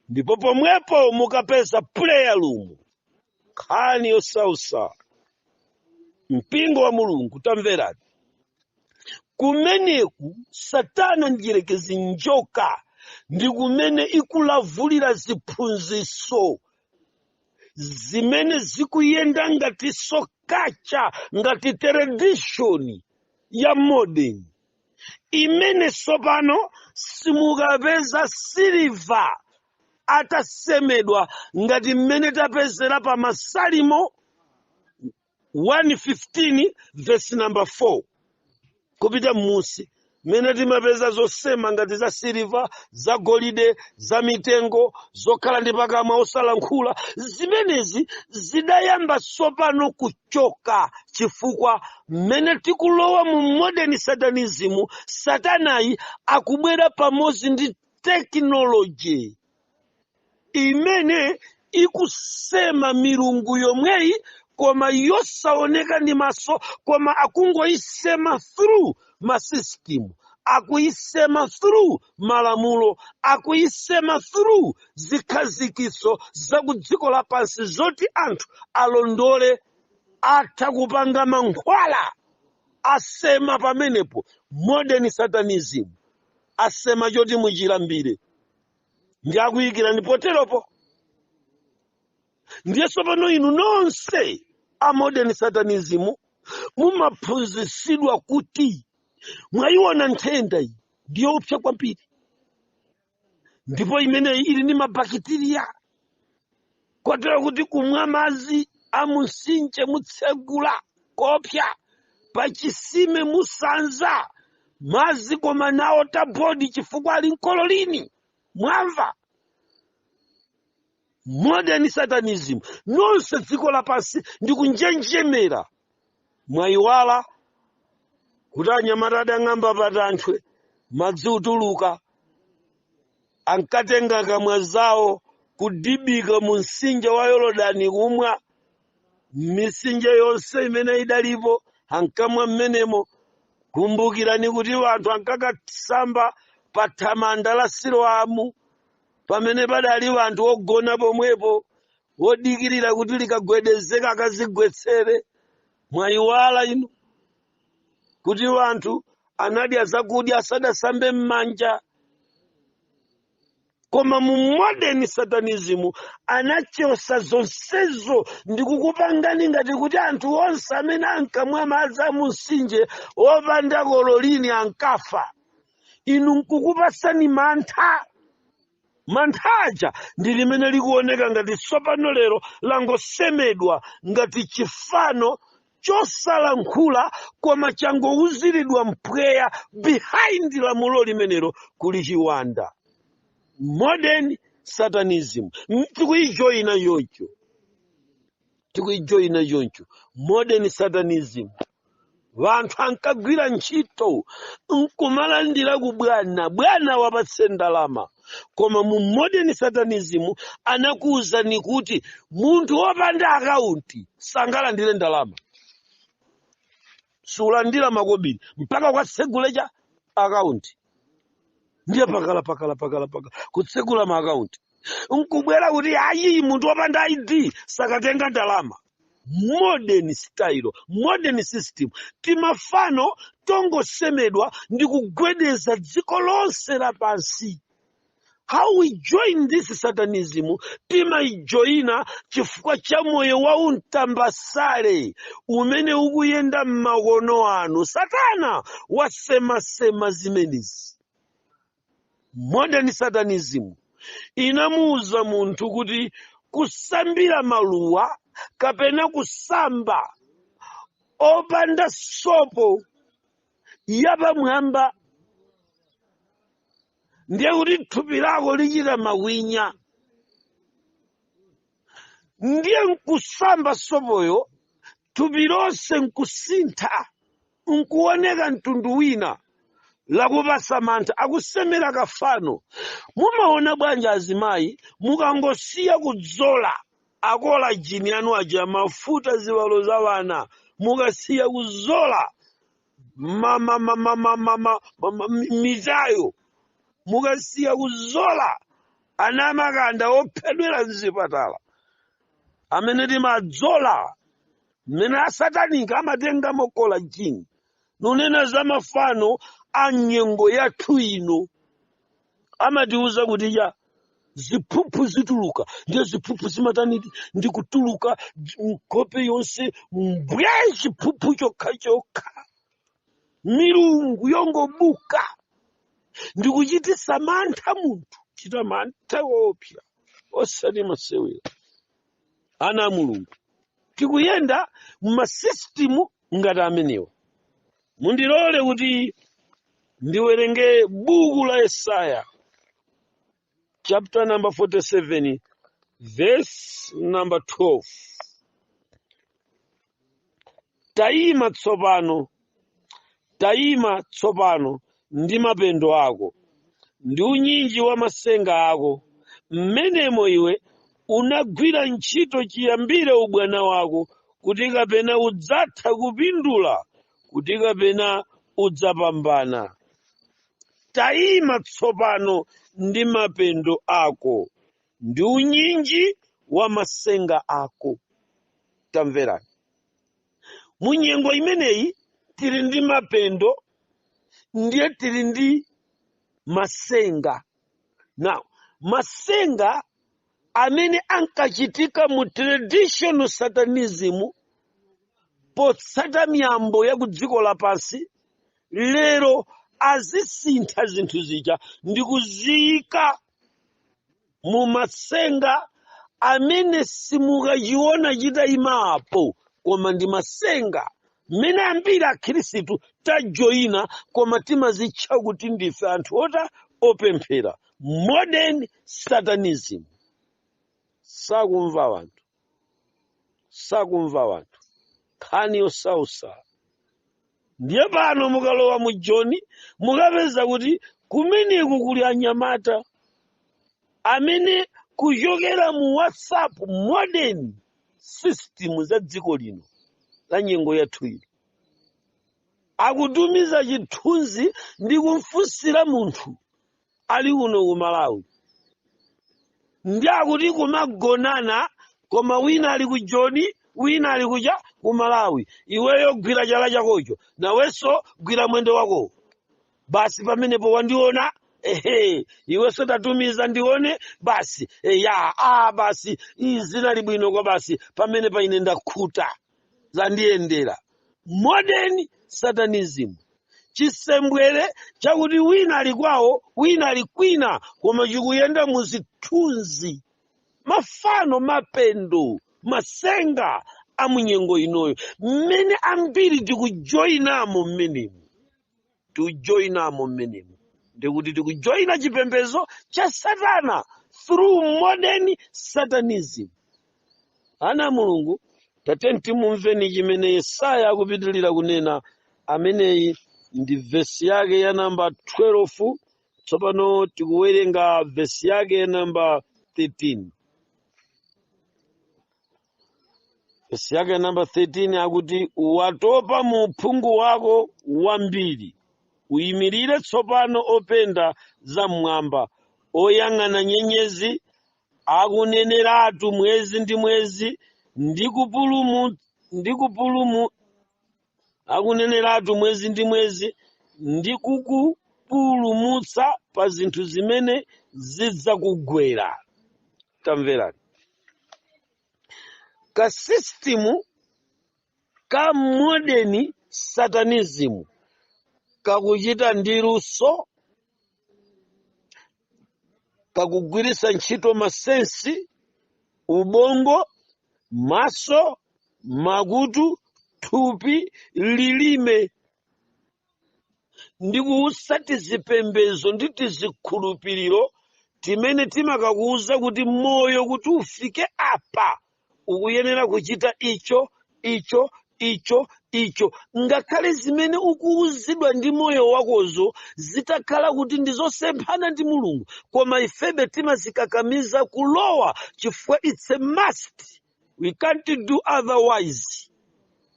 ndipo pomwepo mukapeza prayer room. Nkhani yosausa, mpingo wa Mulungu, tamverani. Kumeneku Satana ndiyerekezi njoka ndi kumene ikulavulira ziphunzitso zimene zikuyenda ngati sokacha, ngati tradition ya modern, imene tsopano simukapeza siliva atasemedwa ngati mmene tapezera pa Masalimo 115 verse number 4 kupita m'musi, mmene timapeza zosema ngati za siliva, za golide, za mitengo, zokhala ndi pakamwa osalankhula. Zimenezi zidayamba tsopano kuchoka chifukwa mmene tikulowa mu modern satanism, satanayi akubwera pamodzi ndi technology imene ikusema milungu yomweyi, koma yosaoneka ndi maso, koma akungoyisema through masystem, akuyisema through malamulo, akuyisema through zikhazikiso za ku dziko lapansi zoti anthu alondole. Atha kupanga mankhwala, asema pamenepo. Modern satanism asema choti muchilambire ndi akuyikirani poteropo. Ndiye tsopano inu nonse a modern satanism mumaphunzitsidwa kuti mwayiona nthenda iyi ndiyoopsa kwambiri, ndipo imeneyi ili ndi mabakitiriya, kotero kuti kumwa madzi a mumtsinje mutsegula kopya, pachisime musanza madzi koma nawo tabodi chifukwa ali mchlorine. Mwamva? Modern satanism nonse dziko lapansi ndikunjenjemera. Mwayiwala kuti anyamata adang'amba patanthwe, madzi utuluka, ankatenga kamwa zawo kudibika mu mtsinje wa Yorodani, kumwa mitsinje yonse imene idalipo, ankamwa mmenemo. Kumbukirani kuti anthu ankakasamba pa thamanda la Siloamu, pamene padali anthu ogona pomwepo wodikirira kuti likagwedezeka akazigwetsere. Mwayiwala inu kuti anthu anadya zakudya asadasambe m'manja? Koma mu modern satanism anachosa zonsezo ndikukupangani ngati kuti anthu onse amene ankamwa madzi a mumtsinje wopanda chlorine ankafa. Inu nkukupasani mantha. Mantha aja ndi limene likuoneka ngati tsopano lero langosemedwa ngati chifano chosalankhula, koma changouziridwa mpweya. Behind lamulo limenelo kuli chiwanda. Modern satanism tikuyijoyina choncho, tikuyijoyina choncho modern satanism. Vanthu ankagwira ntchito nkumalandira ku bwana, bwana wapatse ndalama, koma mu modern satanism anakuwuzani kuti munthu wopanda akaunti sangalandire ndalama, sulandira makobiri mpaka ukatsegule cha akaunti. Ndiye pakala pakala pakala pakala kutsegula maakaunti, nkubwera kuti ayi, munthu wopanda ID sakatenga ndalama. Modern style, modern system, timafano tongosemedwa ndi kugwedeza dziko lonse lapansi. How we join this satanism? Timayijoyina chifukwa cha moyo wa umtambasale umene ukuyenda m'makono anu. Satana wasemasema zimenezi. Modern satanism inamuwuza munthu kuti kusambira maluwa kapena kusamba opanda sopo yapamwamba ndiye kuti thupi lako lichita mawinya. Ndiye nkusamba sopoyo, thupi lonse nkusintha, nkuoneka mtundu wina. Lakupasa mantha, akusemera kafano. Mumaona bwanji azimayi, mukangosiya kudzola akolajini anu aja, mafuta, ziwalo za wana, mukasiya kuzola mitayo, mukasiya kuzola ana amakanda ophedwera mzipatala amene timadzola, mmene asatanika amatengamo collagen, nunena za mafano a nyengo yathu ino, amatiuza kuti ya ziphuphu zituluka. Ndiye ziphuphu zimataniti ndi kutuluka nkhope yonse mbwe, chiphuphu chokhachokha, milungu yongobuka ndikuchitisa mantha munthu, chita mantha woopsa, osati masewera. Ana a Mulungu, tikuyenda mumasisitimu ngati amenewa. Mundilole kuti ndiwerenge buku la Yesaya chapter number 47 verse number 12. Tayima tsopano, tayima tsopano ndi mapendo ako ndi unyinji wa masenga ako, mmenemo iwe unagwira ntchito chiyambire ubwana wako, kuti kapena udzatha kupindula, kuti kapena udzapambana. Tayima tsopano ndi mapendo ako ndi unyinji wa masenga ako. Tamverani, mu nyengo imeneyi tili ndi mapendo, ndiye tili ndi masenga. Now, masenga amene ankachitika mu traditional satanism potsata miyambo ya ku dziko lapansi, lero azisintha zinthu zija ndi kuziyika mu masenga amene simukachiona chitayimapo, koma ndi masenga mmene ambiri akhristu tajoyina, koma timazitcha kuti ndife anthu ota opemphera. Modern satanism. Sakumva wanthu, sakumva wanthu, nkhani yosausa. Ndiye pano mukalowa mu Joni, mukapeza kuti kumeneku kuli anyamata amene kuchokera mu WhatsApp, modern system za dziko lino la nyengo yathu ino, akutumiza chithunzi ndi kumfunsira munthu ali kuno ku Malawi, ndi akuti kumagonana, koma wina ali ku Joni, wina ali kucha ku Malawi. Iweyo gwira chala chakocho, nawenso gwira mwendo wako, basi pamenepo wandiona. Ehe, iwenso tatumiza ndione basi. Eya, a basi, izi zinali bwino kwa basi, pamene pa ine ndakhuta, zandiyendera. Modern satanism, chisembwere chakuti wina ali kwawo, wina ali kwina, koma chikuyenda mu zithunzi, mafano, mapendo, masenga a munyengo inoyo, mmene ambiri tikujoyinamo mmenemu. Tikujoyinamo mmenemu ndikuti tikujoyina chipembedzo cha satana through modern satanism. Ana a Mulungu, tateni timumveni chimene Yesaya akupitilira kunena. Ameneyi ndi vesi yake ya namba 12. Tsopano tikuwerenga vesi yake ya namba 13. Vesi yake ya namba 13 akuti, watopa mu uphungu wako wambiri, uyimirire tsopano openda za mmwamba, oyang'ana nyenyezi, akuneneratu mwezi ndi mwezi, ndi kupulumu, ndi kupulumu, akuneneratu mwezi ndi mwezi, ndi kukupulumutsa pa zinthu zimene zidzakugwera. Tamverani, ka system ka modern satanism kakuchita ndi luso, kakugwiritsa ntchito ma sense, ubongo, maso, makutu, thupi, lilime, ndi kuusa tizipembedzo ndi tizikhulupiriro timene timakakuuza kuti moyo kuti ufike apa ukuyenera kuchita icho, icho, icho, Icho ngakhale zimene ukuwuzidwa ndi moyo wakozo zitakhala kuti ndi zosemphana ndi Mulungu, koma ifebe timazikakamiza kulowa chifukwa it's a must, we can't do otherwise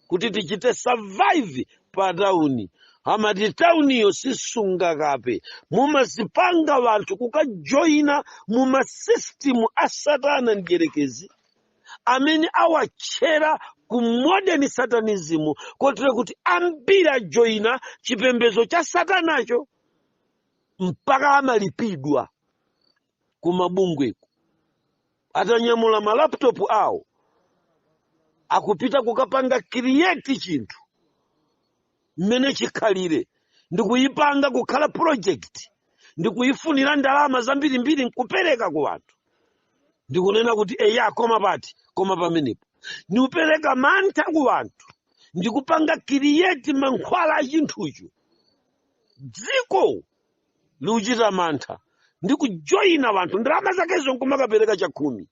kuti tichite survive pa tauni. Amati tauniyo sisunga kape. Mumazipanga vanthu kukajoyina muma system a Satana mdierekezi amene awatchera ku modern satanism, kotero kuti ambiri ajoyina chipembedzo cha Satanacho mpaka amalipidwa ku mabungweko, atanyamula ma laptop awo akupita kukapanga create chinthu mmene chikhalire, ndikuyipanga kukhala project, ndikuyifunira ndalama zambirimbiri nkupereka ku anthu, ndikunena kuti eya, koma pati, koma pamenepo ndikupereka mantha ku anthu, ndikupanga create mankhwala a chinthucho. Dziko likuchita mantha ndikujoyina anthu, ndalama zakezo nkumakapereka chakhumi,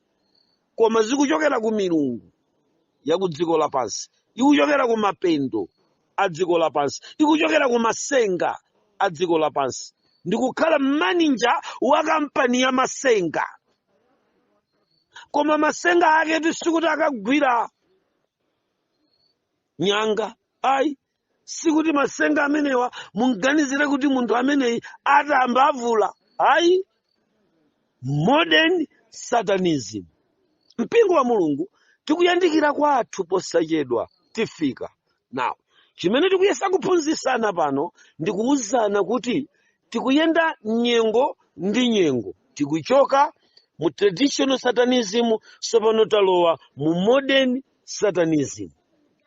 koma zikuchokera ku milungu ya ku dziko lapansi, ikuchokera ku mapendo a dziko lapansi, ikuchokera ku masenga a dziko lapansi, ndikukhala manager wa kampani ya masenga. Koma masenga ake sikuti akagwira nyanga, ayi. Sikuti masenga amenewa munganizire kuti munthu ameneyi atamba avula, ayi. Modern satanism. Mpingo wa Mulungu, tikuyandikira kwathu, posachedwa tifika. Now, chimene tikuyesa kuphunzitsana pano ndikuwuzana kuti tikuyenda nyengo ndi nyengo, tikuchoka mu traditional satanism, tsopano talowa mu modern satanism.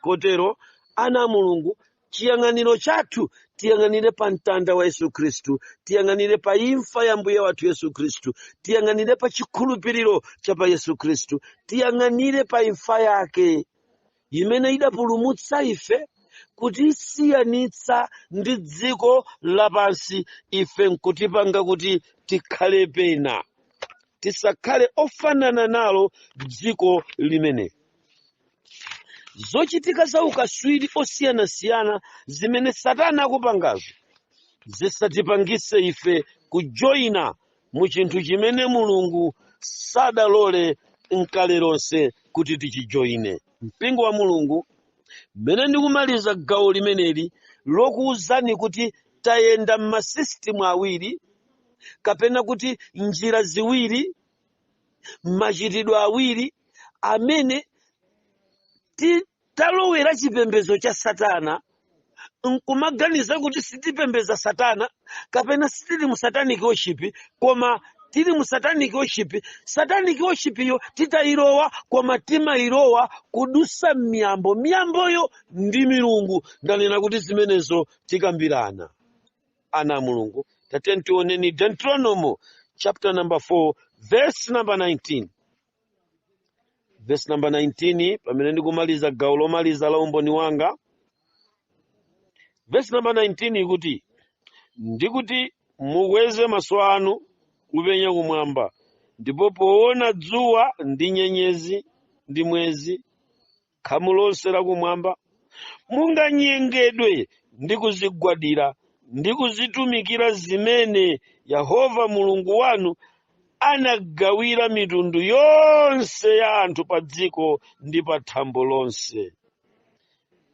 Kotero ana a Mulungu, chiyang'aniro chathu tiyang'anire pa mtanda wa Yesu Khristu, tiyang'anire pa imfa ya Mbuye wathu Yesu Khristu, tiyang'anire pa chikhulupiriro cha pa Yesu Khristu, tiyang'anire pa imfa yake imene idapulumutsa ife kutisiyanitsa ndi dziko lapansi, ife nkutipanga kuti tikhale pena, tisakhale ofanana nalo dziko limene. Zochitika za ukaswiri osiyanasiyana zimene Satana akupangazo zisatipangise ife kujoyina mu chinthu chimene Mulungu sadalole nkale lonse kuti tichijoyine. Mpingo wa Mulungu, mmene ndikumaliza gawo limeneli lokuwuzani kuti tayenda m'ma system awiri, kapena kuti njira ziwiri, machitidwe awiri amene talowera chipembedzo cha Satana, nkumaganiza kuti sitipembedza Satana kapena sitili mu satanic worship, koma tili mu satanic worship. Satanic worship iyo titayilowa, koma timayilowa kudusa miyambo, miyamboyo ndi milungu. Ndanena kuti zimenezo tikambirana. Ana a Mulungu, tatiyeni tioneni Deuteronomy chapter number 4 verse number 19, verse number 19, pamene ndikumaliza gawo lomaliza la umboni wanga. Verse number 19 ikuti, "Ndikuti mukweze maso anu kupenya kumwamba, ndipo poona dzuwa ndi nyenyezi ndi mwezi, khamu lonse lakumwamba, munganyengedwe ndi kuzigwadira ndi kuzitumikira zimene Yehova Mulungu wanu anagawira mitundu yonse ya anthu pa dziko ndi pa thambo lonse."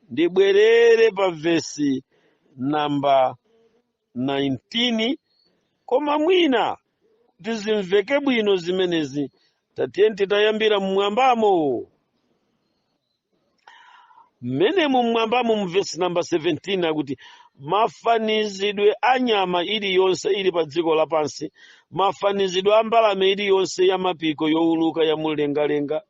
Ndibwerere pa vesi namba 19, koma mwina kuti zimveke bwino zimenezi, tatiye titayambira mmwambamo mmenemu. Mmwambamo mu vesi namba 17 akuti, "Mafanizidwe a nyama iliyonse ili pa dziko lapansi, mafanizidwe a mbalame iliyonse ya mapiko yowuluka ya mlengalenga."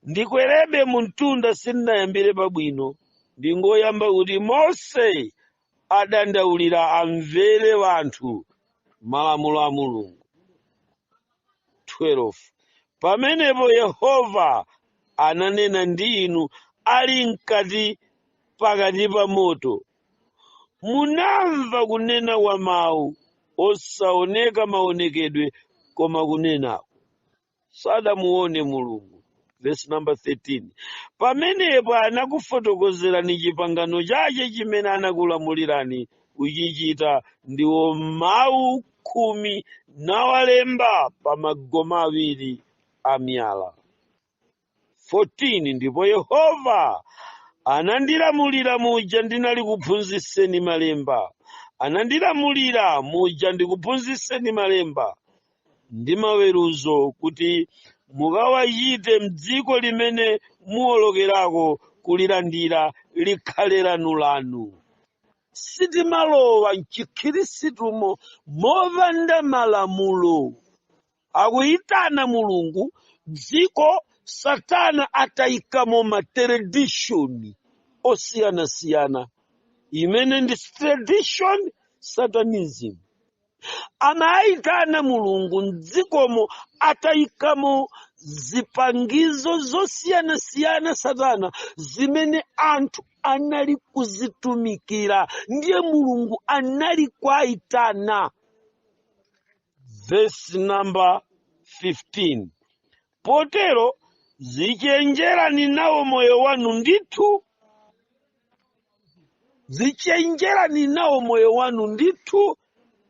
Ndikwerebe mu mtunda, sindinayambire pabwino, ndingoyamba kuti Mose adandaulira amvere wanthu malamulo a Mulungu. 12 "Pamenepo Yehova ananena ndi inu ali mkati pakati pa moto. Munamva kunena kwa mawu osaoneka maonekedwe, koma kunenako sadamuone Mulungu." Verse number 13: Pamenepo anakufotokozerani chipangano chache chimene anakulamulirani kuchichita, ndiwo mawu 10, nawalemba pa magoma awiri a miyala. 14 Ndipo Yehova anandilamulira muja ndinali kuphunzitseni malemba, anandilamulira muja ndikuphunzitseni malemba ndi maweruzo, kuti mukawachite mdziko limene muwolokerako kulilandira likhale lanulanu. Sitimalowa mchikhristumo mopanda malamulo. Akuyitana Mulungu dziko, Satana atayikamo ma tradition osiyanasiyana, imene ndi tradition satanism. Amayitana Mulungu mdzikomo atayikamo zipangizo zosiyanasiyana, Satana, zimene anthu anali kuzitumikira. Ndiye Mulungu anali kuwayitana. Verse number 15: Potero zichenjerani nawo moyo wanu ndithu, zichenjerani nawo moyo wanu ndithu.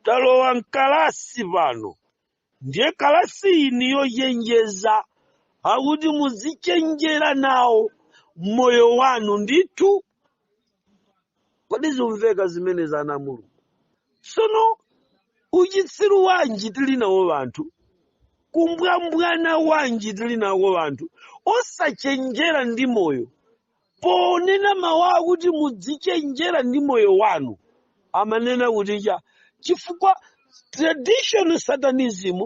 Talowa mkalasi pano, ndiye kalasi iyi yochenjeza, akuti muzichenjera nawo moyo wanu ndithu. Kodi zimveka zimene za Mulungu? Tsono uchitsiru wanji tili nawo vanthu? Kumbwambwana wanji tili nawo vanthu, osachenjera ndi moyo? Ponena mawu akuti mudzichenjera ndi moyo wanu, amanena kuti cha chifukwa tradition satanism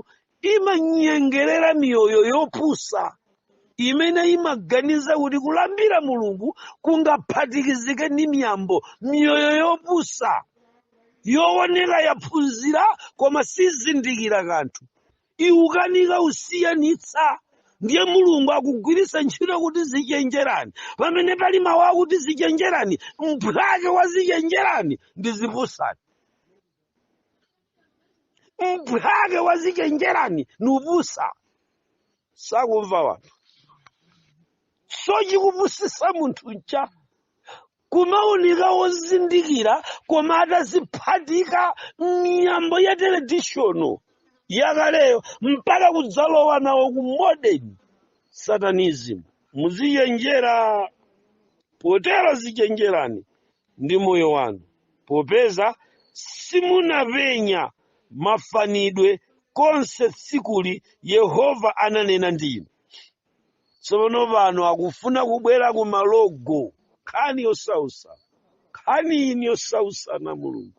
imanyengerera miyoyo yopusa imene imaganiza kuti kulambira Mulungu kungaphatikizike ndi miyambo. Miyoyo yopusa yooneka yaphunzira koma sizindikira kanthu, iukanika usiyanitsa. Ndiye Mulungu akugwiritsa ntchito kuti zichenjerani. Pamene pali mawu akuti zichenjerani, mphwake wa zichenjerani ndi zipusani, mphwake wa zichenjerani nupusa. Sakumva wanthu. So chikupusisa munthu ncha kumaoneka wozindikira koma ataziphatika miyambo ya traditional yakaleyo mpaka kudzalowa nawo ku modern satanism. Muzichenjera. Potero zichenjerani ndi moyo wanu, popeza simunapenya mafanidwe konse tsikuli Yehova ananena ndi inu. Tsono pano akufuna kubwera ku malogo. Nkhani yosausa, nkhani ini yosausa na Mulungu,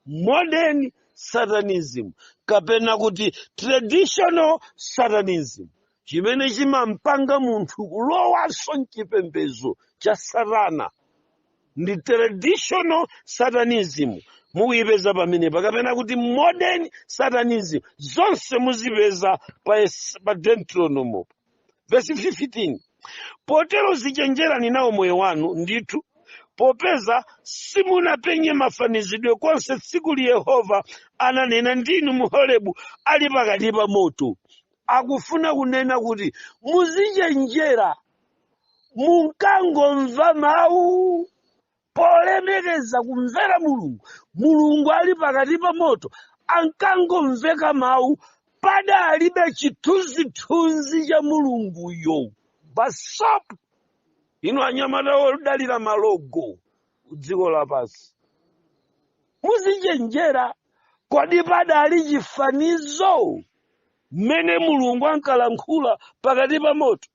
modern satanism kapena kuti traditional satanism, chimene chimampanga munthu kulowanso mchipembedzo cha Satana ndi traditional satanism. Mukuyipeza pamenepa, kapena kuti modern satanism, zonse muzipeza pa Deuteronomo. Verse 15: Potero zichenjerani nawo moyo wanu ndithu, popeza simunapenye mafanizidwe konse tsikuli Yehova ananena ndinu mu Horebu ali pakati pa moto. Akufuna kunena kuti muzichenjera, munkangomva mawu polemekeza kumvera Mulungu. Mulungu ali pakati pa moto, ankangomveka mawu, padalibe chithunzithunzi cha Mulunguyo. Basopo inu anyamata odalira malogo dziko lapansi, muzichenjera. Kodi padali chifanizo mmene Mulungu ankalankhula pakati pa moto?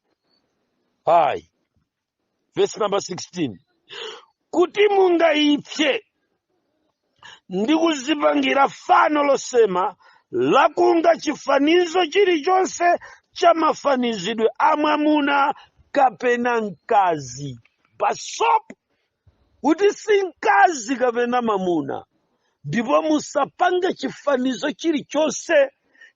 Hayi. Verse number 16: Kuti mungayipse ndi kuzipangira fano losema lakunga chifanizo chilichonse cha mafanizidwe a mwamuna kapena mkazi. Pasopo kuti si mkazi kapena mamuna, ndipo musapange chifanizo chilichonse,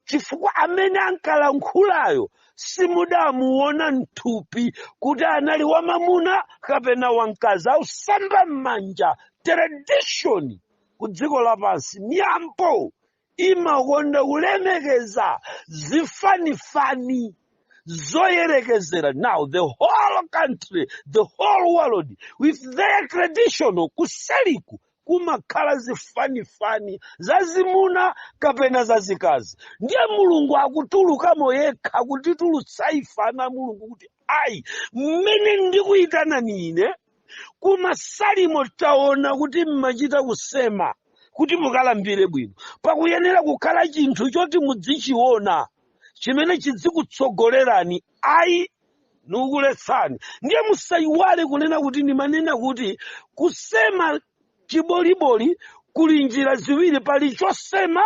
chifukwa amene ankalankhulayo simudamuona mthupi kuti anali wamamuna kapena wamkazi. Ausamba m'manja. Tradition ku dziko lapansi, miyambo imakonda kulemekeza zifanifani. Zoyerekezera. Now the whole country, the whole world with their traditional, kuseliku kumakhala zifanifani zazimuna kapena zazikazi. Ndiye Mulungu akutulukamo yekha, akutitulutsa ife ana Mulungu kuti ayi, mmene ndikuyitanani ine kumasalimo, taona kuti mmachita kusema kuti mukalambire bwino, pakuyenera kukhala chinthu choti mudzichiona chimene chidzikutsogolerani. Ayi, nikuletsani. Ndiye musayiwale kunena kuti ndimanena kuti kusema chiboliboli kuli njira ziwiri. Pali chosema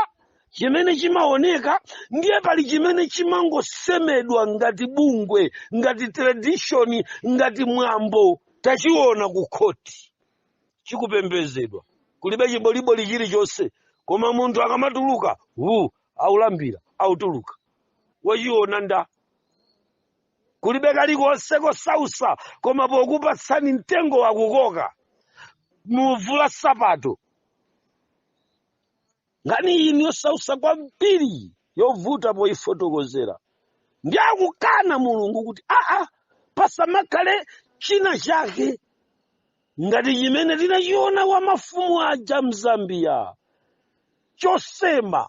chimene chimaoneka, ndiye pali chimene chimangosemedwa ngati bungwe, ngati tradition, ngati mwambo. Tachiona ku khoti chikupembedzedwa, kulibe chiboliboli chilichonse, koma munthu akamatuluka hu aulambira, autuluka, wachiona nda kulibe kalikonse kosausa, koma pokupatsani mtengo wakukoka muvula sapato. Nkhani iyi ni yosausa kwambiri, yovuta poyifotokozera. Ndi akukana Mulungu kuti aa, pasamakhale china chake ngati chimene tinachiona kwa mafumu aja mZambia, chosema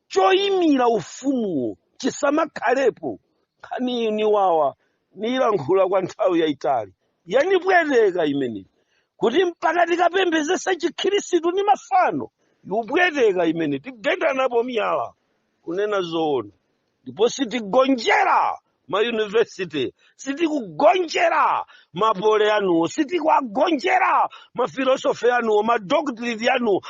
choyimira ufumuwo chisamakhalepo. Nkhani iyi ni wawa, niyilankhula kwa nthawi yayitali, yanipweteka imeneyi, kuti mpaka tikapembezesa Chikhirisitu ndi mafano, yupweteka imene tigendanapo miyala, kunena zoona. Ndipo sitigonjera mayunivesiti, sitikugonjera mapole anuwo, sitikuagonjera mafilosofi anuwo, madoctrine anuwo,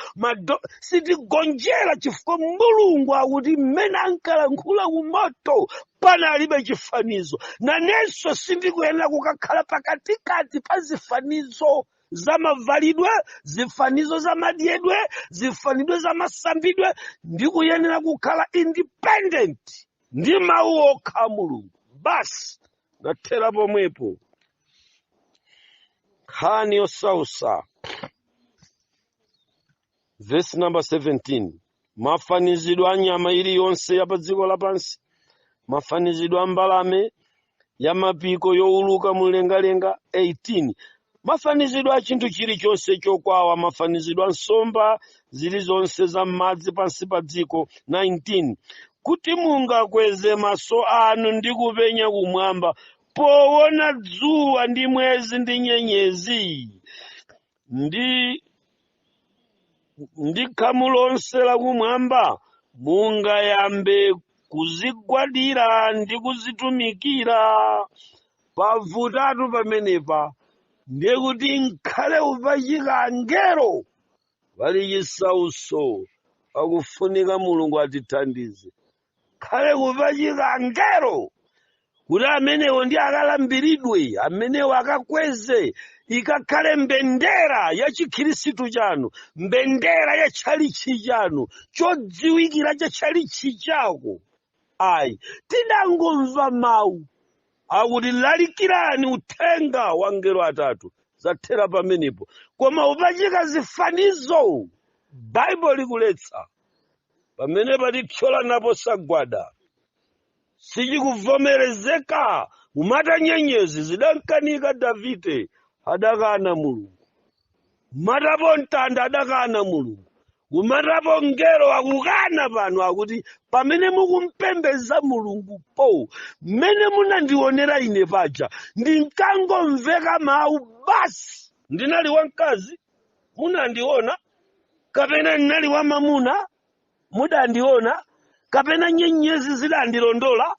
sitigonjera, chifukwa Mulungu akuti mmene ankalankhula kumoto panalibe chifanizo. Nanenso sindikuyenera kukakhala pakatikati pa zifanizo za mavalidwe, zifanizo za madyedwe, zifanizo za masambidwe. Ndikuyenera kukhala independent ndi mawu okha a Mulungu basi. Ndathera pomwepo. Nkhani yosausa. Verse number 17: mafanizidwe a nyama iliyonse ya pa dziko lapansi, mafanizidwe a mbalame ya mapiko yowuluka mumlengalenga. 18: mafanizidwe a chinthu chilichonse chokwawa, mafanizidwe a nsomba zilizonse za m'madzi pansi pa dziko. 19: kuti mungakweze maso anu ndi kupenya kumwamba poona dzuwa ndi mwezi ndi nyenyezi ndi khamu lonse lakumwamba, mungayambe kuzigwadira ndi kuzitumikira. Pavutatu pamenepa, ndiye kuti nkhale upachika angelo, pali chisauso. Akufunika Mulungu atithandize. Khale kupachika angelo kuti amenewo ndi akalambiridwe, amenewo akakweze, ikakhale mbendera ya Chikhirisitu chanu, mbendera ya tchalichi chanu, chodziwikira cha tchalichi chako. Ayi, tidangomva mawu akuti lalikirani uthenga wa ngelo atatu, zathera pamenepo. Koma upachika zifanizo, Baibulo likuletsa. Pamene patithyola napo sagwada, sichikuvomerezeka. Mumata nyenyezi zidamkanika Davide, adakana Mulungu. Matapo mtanda, adakana Mulungu. Kumatapo ngelo, akukana. Pano akuti pamene mukumpembeza Mulungu po, mmene munandionera ine paja, ndinkangomveka mawu basi. Ndinali wamkazi munandiona, kapena ndinali wamamuna mudandiona, kapena nyenyezi zidandilondola,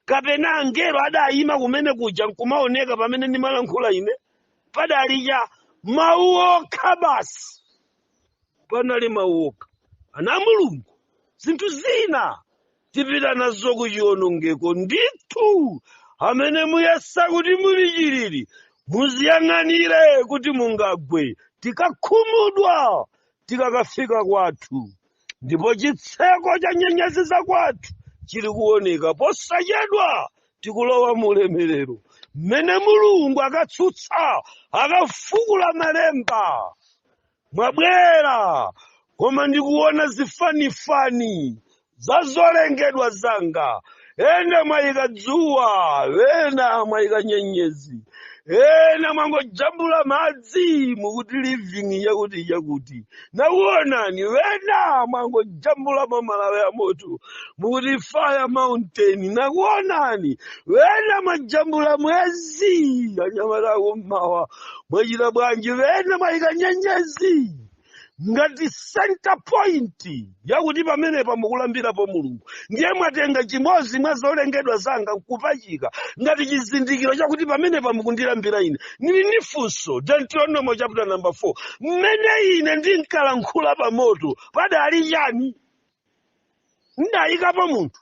kapena angelo adayima kumene kuja nkumaoneka pamene ndimalankhula ine? Padali cha mawu okha basi, panali mawu okha. Ana Mulungu, zinthu zina tipita nazo kuchiwonongeko ndithu. Amene muyesa kuti muli chilili, muziyang'anire kuti mungagwe. Tikakhumudwa tikakafika kwathu, ndipo chitseko cha nyenyezi za kwathu chili kuoneka posachedwa, tikulowa mu ulemerero mmene Mulungu akatsutsa, akafukula malemba. Mwabwera, koma ndikuona zifanifani za zolengedwa zanga. Ena mwayika dzuwa, ena mwayika nyenyezi, ena mwangojambula madzi mukuti living yakuti yakuti. Nakuonani wena mwangojambula mamalawi a moto mukuti fire mountain. Nakuonani wena mwajambula mwezi, anyamata akummawa mwachita bwanji? Wena mwayika nyenyezi ngati center point yakuti pamenepa mukulambirapo Mulungu. Ndiye mwatenga chimodzi mwa zolengedwa zanga nkupachika ngati chizindikiro chakuti pamenepa mukundilambira ine. Ndili ndi funso. Deuteronomy chapter number 4, mmene ine ndinkalankhula pa moto padali chani? Ndayikapo munthu?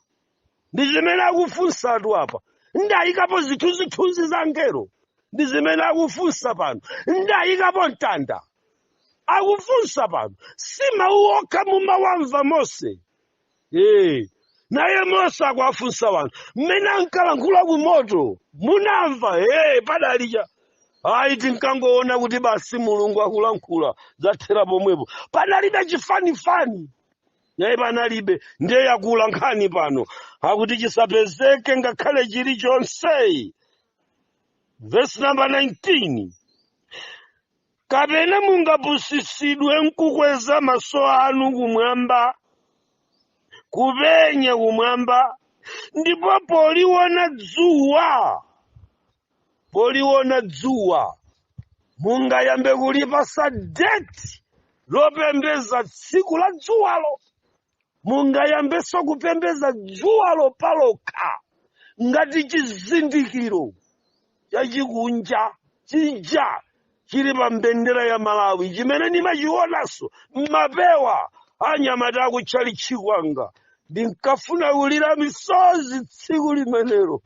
Ndi zimene akufunsatu apa. Ndayikapo zithunzithunzi za angelo? Ndi zimene akufunsa pano. Ndayikapo mtanda? Akufunsa pano. Si mawu okha mumawamva Mose. Naye Mose akuafunsa wanthu, mmene ankalankhula ku moto munamva? Padalicha ayi, tinkangoona kuti basi Mulungu akulankhula, zathera pomwepo, panalibe chifanifani. Naye panalibe. Ndiye yakula nkhani pano, akuti chisapezeke ngakhale chilichonse. Verse number 19: kapena mungapusisidwe nkukweza maso anu kumwamba, kupenya kumwamba, ndipo poliona dzuwa, poliona dzuwa mungayambe kulipasa date lopembeza tsiku la dzuwalo, mungayambenso kupembeza dzuwalo palokha ngati chizindikiro chachikunja chija chili pa mbendera ya Malawi, chimene ndimachionanso mmapewa anyamata akutchalitchi kwanga. Ndinkafuna kulira misozi tsiku limenelo.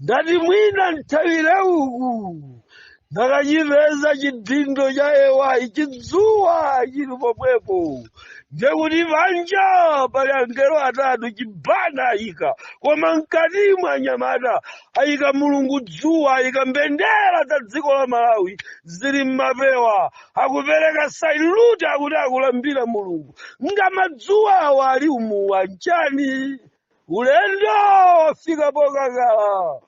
Ndati mwina nthawire uku, ndakachipeza chidindo cha ewayi, chidzuwa chili pomwepo. Ndiye kuti panja pali angelo atatu, chibana ayika, koma mkatimu anyamata ayika Mulungu dzuwa, ayika mbendera za dziko la Malawi zili mmapewa, akupereka salute, akuti akulambira Mulungu. Ngamadzuwa awa ali umuwa nchani? Ulendo wafika pokakala,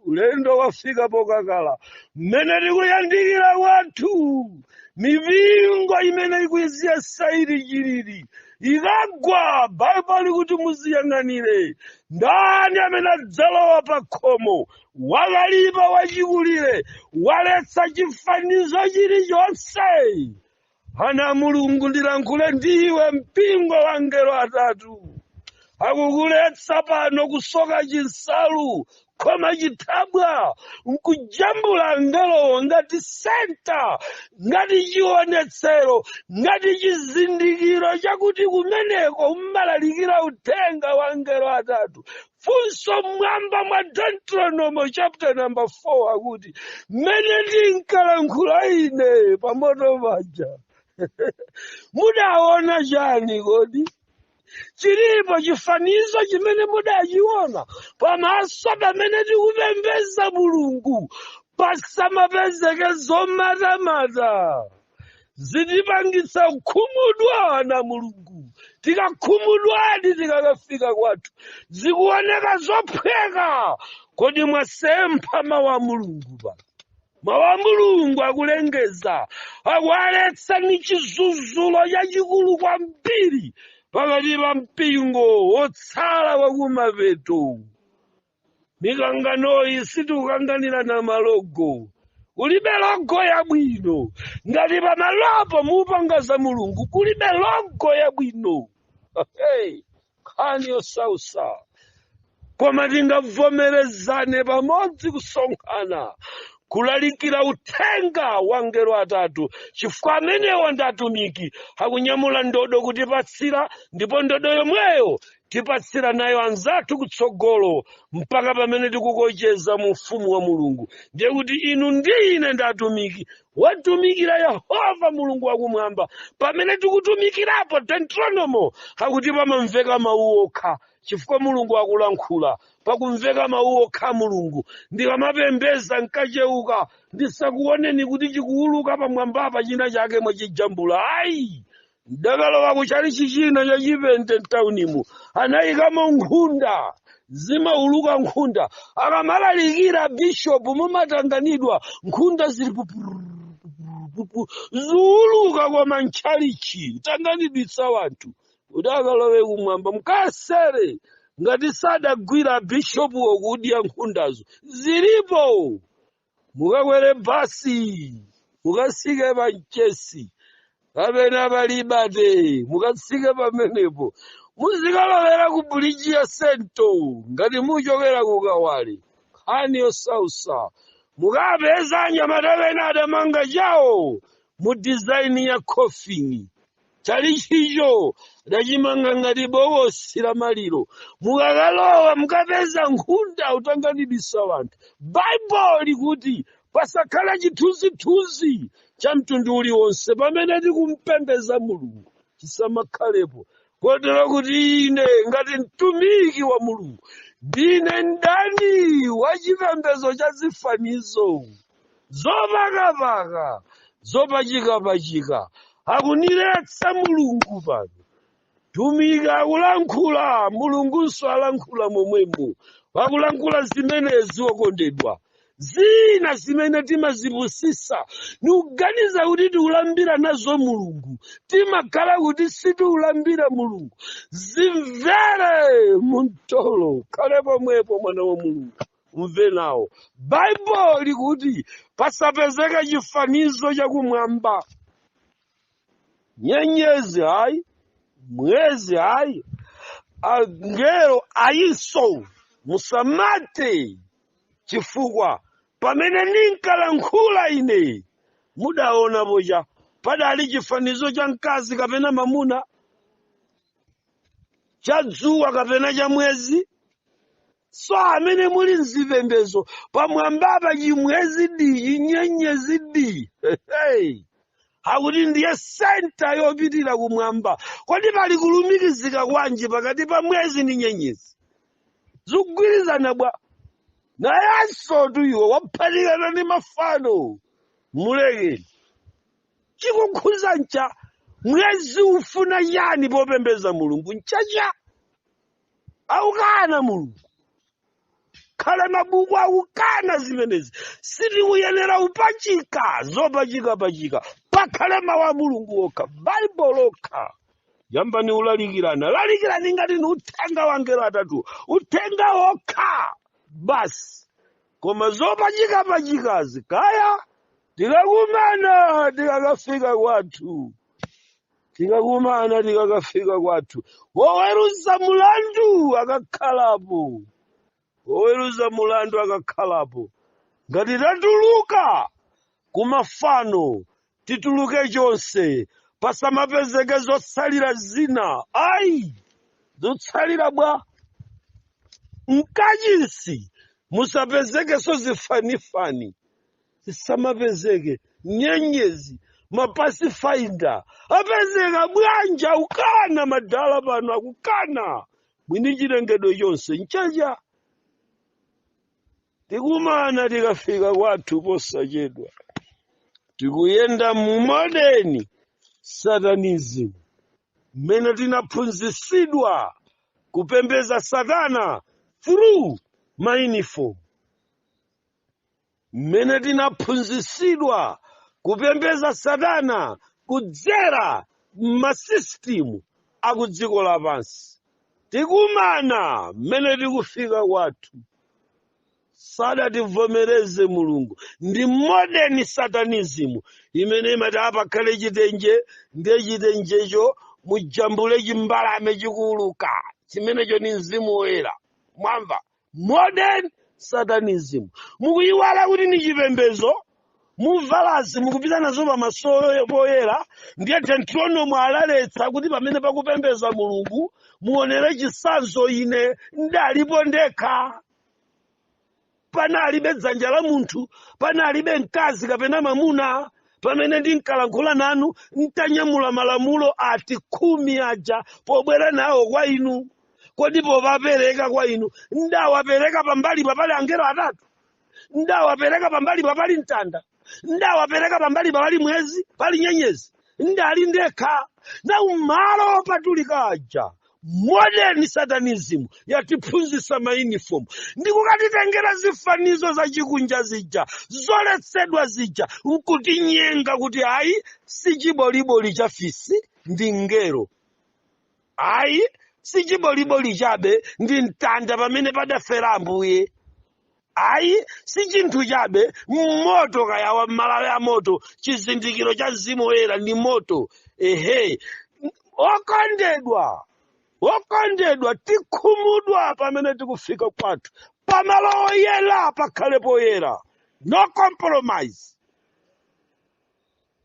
ulendo wafika pokakala. Mmene tikuyandikira kwathu, mipingo imene ikuiziya saili chilili ikagwa, Baibulo likuti muziyang'anire ndani amene adzalowa pa khomo, wakalipa wachikulire waletsa chifanizo chilichonse. Ana Mulungu, ndilankhule ndiwe mpingo wa angelo atatu, akukuletsa pano kusoka chinsalu koma chithabwa nkujambula angelowo ngati center, ngati chionetsero, ngati chizindikiro chakuti kumeneko mmalalikira uthenga wa angelo atatu. Funso mwamba mwa Deuteronomy chapter number 4 akuti, mmene ndinkalankhula ine pamoto paja mudaona chani? Kodi chilipo chifanizo chimene mudachiona pamaso pamene tikupembeza Mulungu? Pasamapezeke zomatamata, zitipangitsa kukhumudwa na Mulungu. Tikakhumudwadi tikakafika kwathu, zikuoneka zophweka. Kodi mwasempha mawu a Mulungu pa mawu a Mulungu akulengeza, akualetsa ni chizuzzulo chachikulu kwambiri pakati pa mpingo wotsala wakumapeto. Mikanganoyi sitikukanganira na ma logo. Kulibe logo yabwino ngati pamalopo mupanga za Mulungu. Kulibe logo yabwino. Hey, nkhani yosausa, koma tingavomerezane pamodzi kusonkhana kulalikira uthenga wa ngelo atatu, chifukwa amenewa ndi atumiki akunyamula ndodo kutipatsira, ndipo ndodo yomweyo tipatsira nayo anzathu kutsogolo mpaka pamene tikukocheza mu ufumu wa Mulungu. Ndiye kuti inu ndi ine ndi atumiki watumikira Yehova Mulungu wakumwamba. Pamene tikutumikirapo, Deuteronomo akuti pamamveka mawu okha, chifukwa Mulungu akulankhula, pakumveka mawu okha Mulungu. Ndikamapembeza nkacheuka, ndisakuoneni kuti chikuuluka pamwambapa china chake mwachijambula, ayi. Ndakalowa kuchalichi china chachipente mtaunimu, anayikamo nkhunda. Zimauluka nkhunda. Akamalalikira bishopu mumatanganidwa, nkhunda zili pupupupu ziuluka koma ntchalichi tanganidwitsa wanthu kuti akalowe kumwamba. Mukasere ngati sadagwira bishopuwo kudya nkhundazo. Zilipo. Mukakwere basi, mukasike pamchesi kapena palibate, mukatsike pamenepo, muzikalowera ku bridge ya Sento. Ngati muchokera ku Kawale, nkhani yosausa, mukapeza anyamata pena adamanga chawo mu design ya coffin. Chalichicho adachimanga ngati bokosi la maliro. Mukakalowa mukapeza nkhunda utanganidwisa wanthu. Baibulo likuti pasakhale chithunzithunzi cha mtundu uliwonse pamene tikumpembeza Mulungu, chisamakhalepo. Kotero kuti ine ngati mtumiki wa Mulungu ndine mdani wa chipembedzo cha zifanizo zopakapaka, zopachikapachika. Akuniletsa Mulungu pano. Tumiki akulankhula, Mulungunso alankhula momwemo. Akulankhula zimenezi, okondedwa. Zina zimene timazipusisa nikuganiza kuti tikulambira nazo Mulungu, timakhala kuti sitikulambira Mulungu. Zimvere muntolo, khale pomwepo, mwana wa Mulungu, umve nawo. Baibulo likuti pasapezeke chifanizo chakumwamba, nyenyezi hayi, mwezi hayi, angelo ayinso musamate. Chifukwa pamene ninkalankhula ine, mudaona pocha padali chifanizo cha mkazi kapena mamuna, cha dzuwa kapena cha mwezi? So amene muli mzipembezo pamwambapa, chimwezi di, chinyenyezi di, hey. Akuti ndiye center yopitira kumwamba. Kodi pali kulumikizika kwanji pakati pa mwezi ndi nyenyezi? Zikugwirizana bwa? Nayenso tu iwe waphatikana ndi mafano. Mulekeni. Chikukhuza ncha mwezi ufuna yani popembeza Mulungu? Nchacha aukana Mulungu. Khale mabuku akukana zimenezi. Sitikuyenera upachika zopachikapachika, pakhale mawu a Mulungu okha, Baibulo lokha. Yambani ulalikirana, lalikirani ngati ni uthenga wa angelo atatu, uthenga wokha basi. Koma zopachikapachikazi, kaya tikakumana tikakafika kwathu, tikakumana tikakafika kwathu, woweruza mulandu akakhalapo, woweruza mulandu akakhalapo. Ngati tatuluka kumafano, tituluke chonse, pasamapezeke zotsalira zina. Ayi, zotsalira bwa? Mkachisi musapezekenso zifanifani, zisamapezeke nyenyezi, mapathfinder apezeka bwanja? Ukana madala pano akukana mwini chilengedwe chonse. Nchacha tikumana tikafika kwathu posachedwa. Tikuyenda mu modern satanism, mmene tinaphunzitsidwa kupembeza satana through mauniform, mmene tinaphunzitsidwa kupembeza satana kudzera m'masystem akudziko lapansi. Tikumana mmene tikufika kwathu. Sadativomereze Mulungu. Ndi modern satanism imene imati apakhale chitenje, ndiye chitenjecho mujambule chimbalame chikuuluka, chimenecho ni mzimu woyera. Mwamva? Modern satanism. Mukuyiwala kuti ni chipembezo muvalazi mukupita nazo pamaso poyera. Ndiye Deuteronomy alaletsa kuti pamene pakupembeza Mulungu muonere chisanzo. Ine ndalipo ndekha, panalibe dzanja la munthu, panalibe mkazi kapena mamuna pamene ndinkalankhula nanu ntanyamula malamulo ati 10 aja pobwera nawo kwa inu. Kodi popapereka kwa inu ndawapereka pambali papali angelo atatu? Ndawapereka pambali papali mtanda? Ndawapereka pambali papali mwezi, pali nyenyezi? Ndali ndekha. Na umalo opatulika aja Modern satanism yatiphunzitsa mayunifomu ndikukatitengera zifanizo zachikunja zija, zoletsedwa zija, nkutinyenga kuti ayi, si chiboliboli cha fisi, ndi ngelo. Ayi, si chiboliboli chabe, ndi mtanda pamene padafera Ambuye. Ayi, si chinthu chabe, moto kayawa mmalawi a moto, chizindikiro cha Mzimu Woyera ndi moto. Ehe, okondedwa, okondedwa, tikhumudwa pamene tikufika kwathu. Pamalo oyera pakhale poyera, no compromise.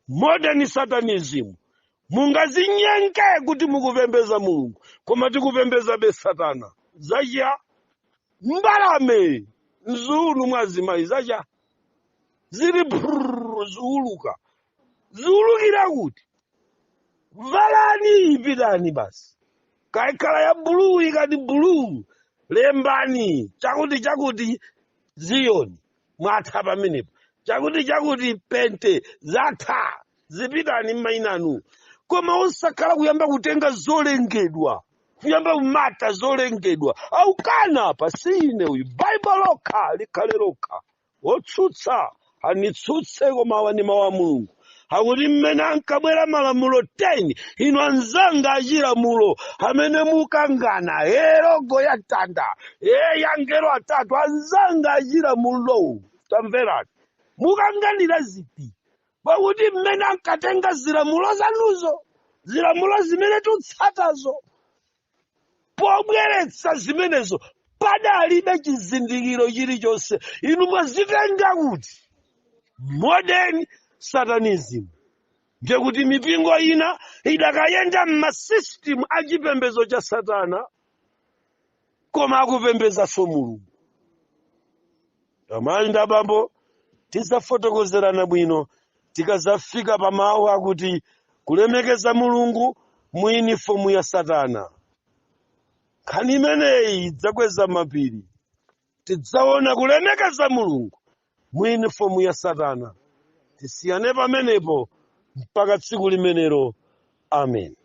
Modern satanism, mungazinyenke kuti mukupembeza Mulungu, koma tikupembezabe Satana. Zacha mbalame mziunu mwa azimayi, zacha zili brrr, ziuluka, ziulukira kuti? Valani, pitani basi. Kaikhala ya blue, ikati blue, lembani chakuti chakuti Ziyoni, mwatha pamenepo. Chakuti chakuti Pente, zatha, zipitani m'mayinanu. Koma osakhala kuyamba kutenga zolengedwa, kuyamba kumata zolengedwa. Aukana pa sine uyu, Baibo lokha likhale lokha. Wotsutsa anitsutse, koma awa ndi mawu a Mulungu. Akuti mmene ankabwera malamulo 10, inu anzanga achilamulo amene mukangana e logo ya tanda e ya ngelo atatu, anzanga achilamulo, tamverani, mukanganira ziti? Pakuti mmene ankatenga zilamulo zanuzo, zilamulo zimene tutsatazo, pobweretsa zimenezo padalibe chizindikiro chilichonse. Inu mwazitenga kuti? Modern satanism. Ndiye kuti mipingo ina idakayenda m'masystem achipembedzo cha Satana, koma akupembedzanso Mulungu. Amayi ndi abambo, tidzafotokozerana bwino tikazafika pa mawu akuti kulemekeza Mulungu mu yunifomu ya Satana. Nkhani imeneyi idzakweza mapiri. Tidzaona kulemekeza Mulungu mu yunifomu ya Satana. Tisiyane pamenepo mpaka tsiku limenelo. Amen.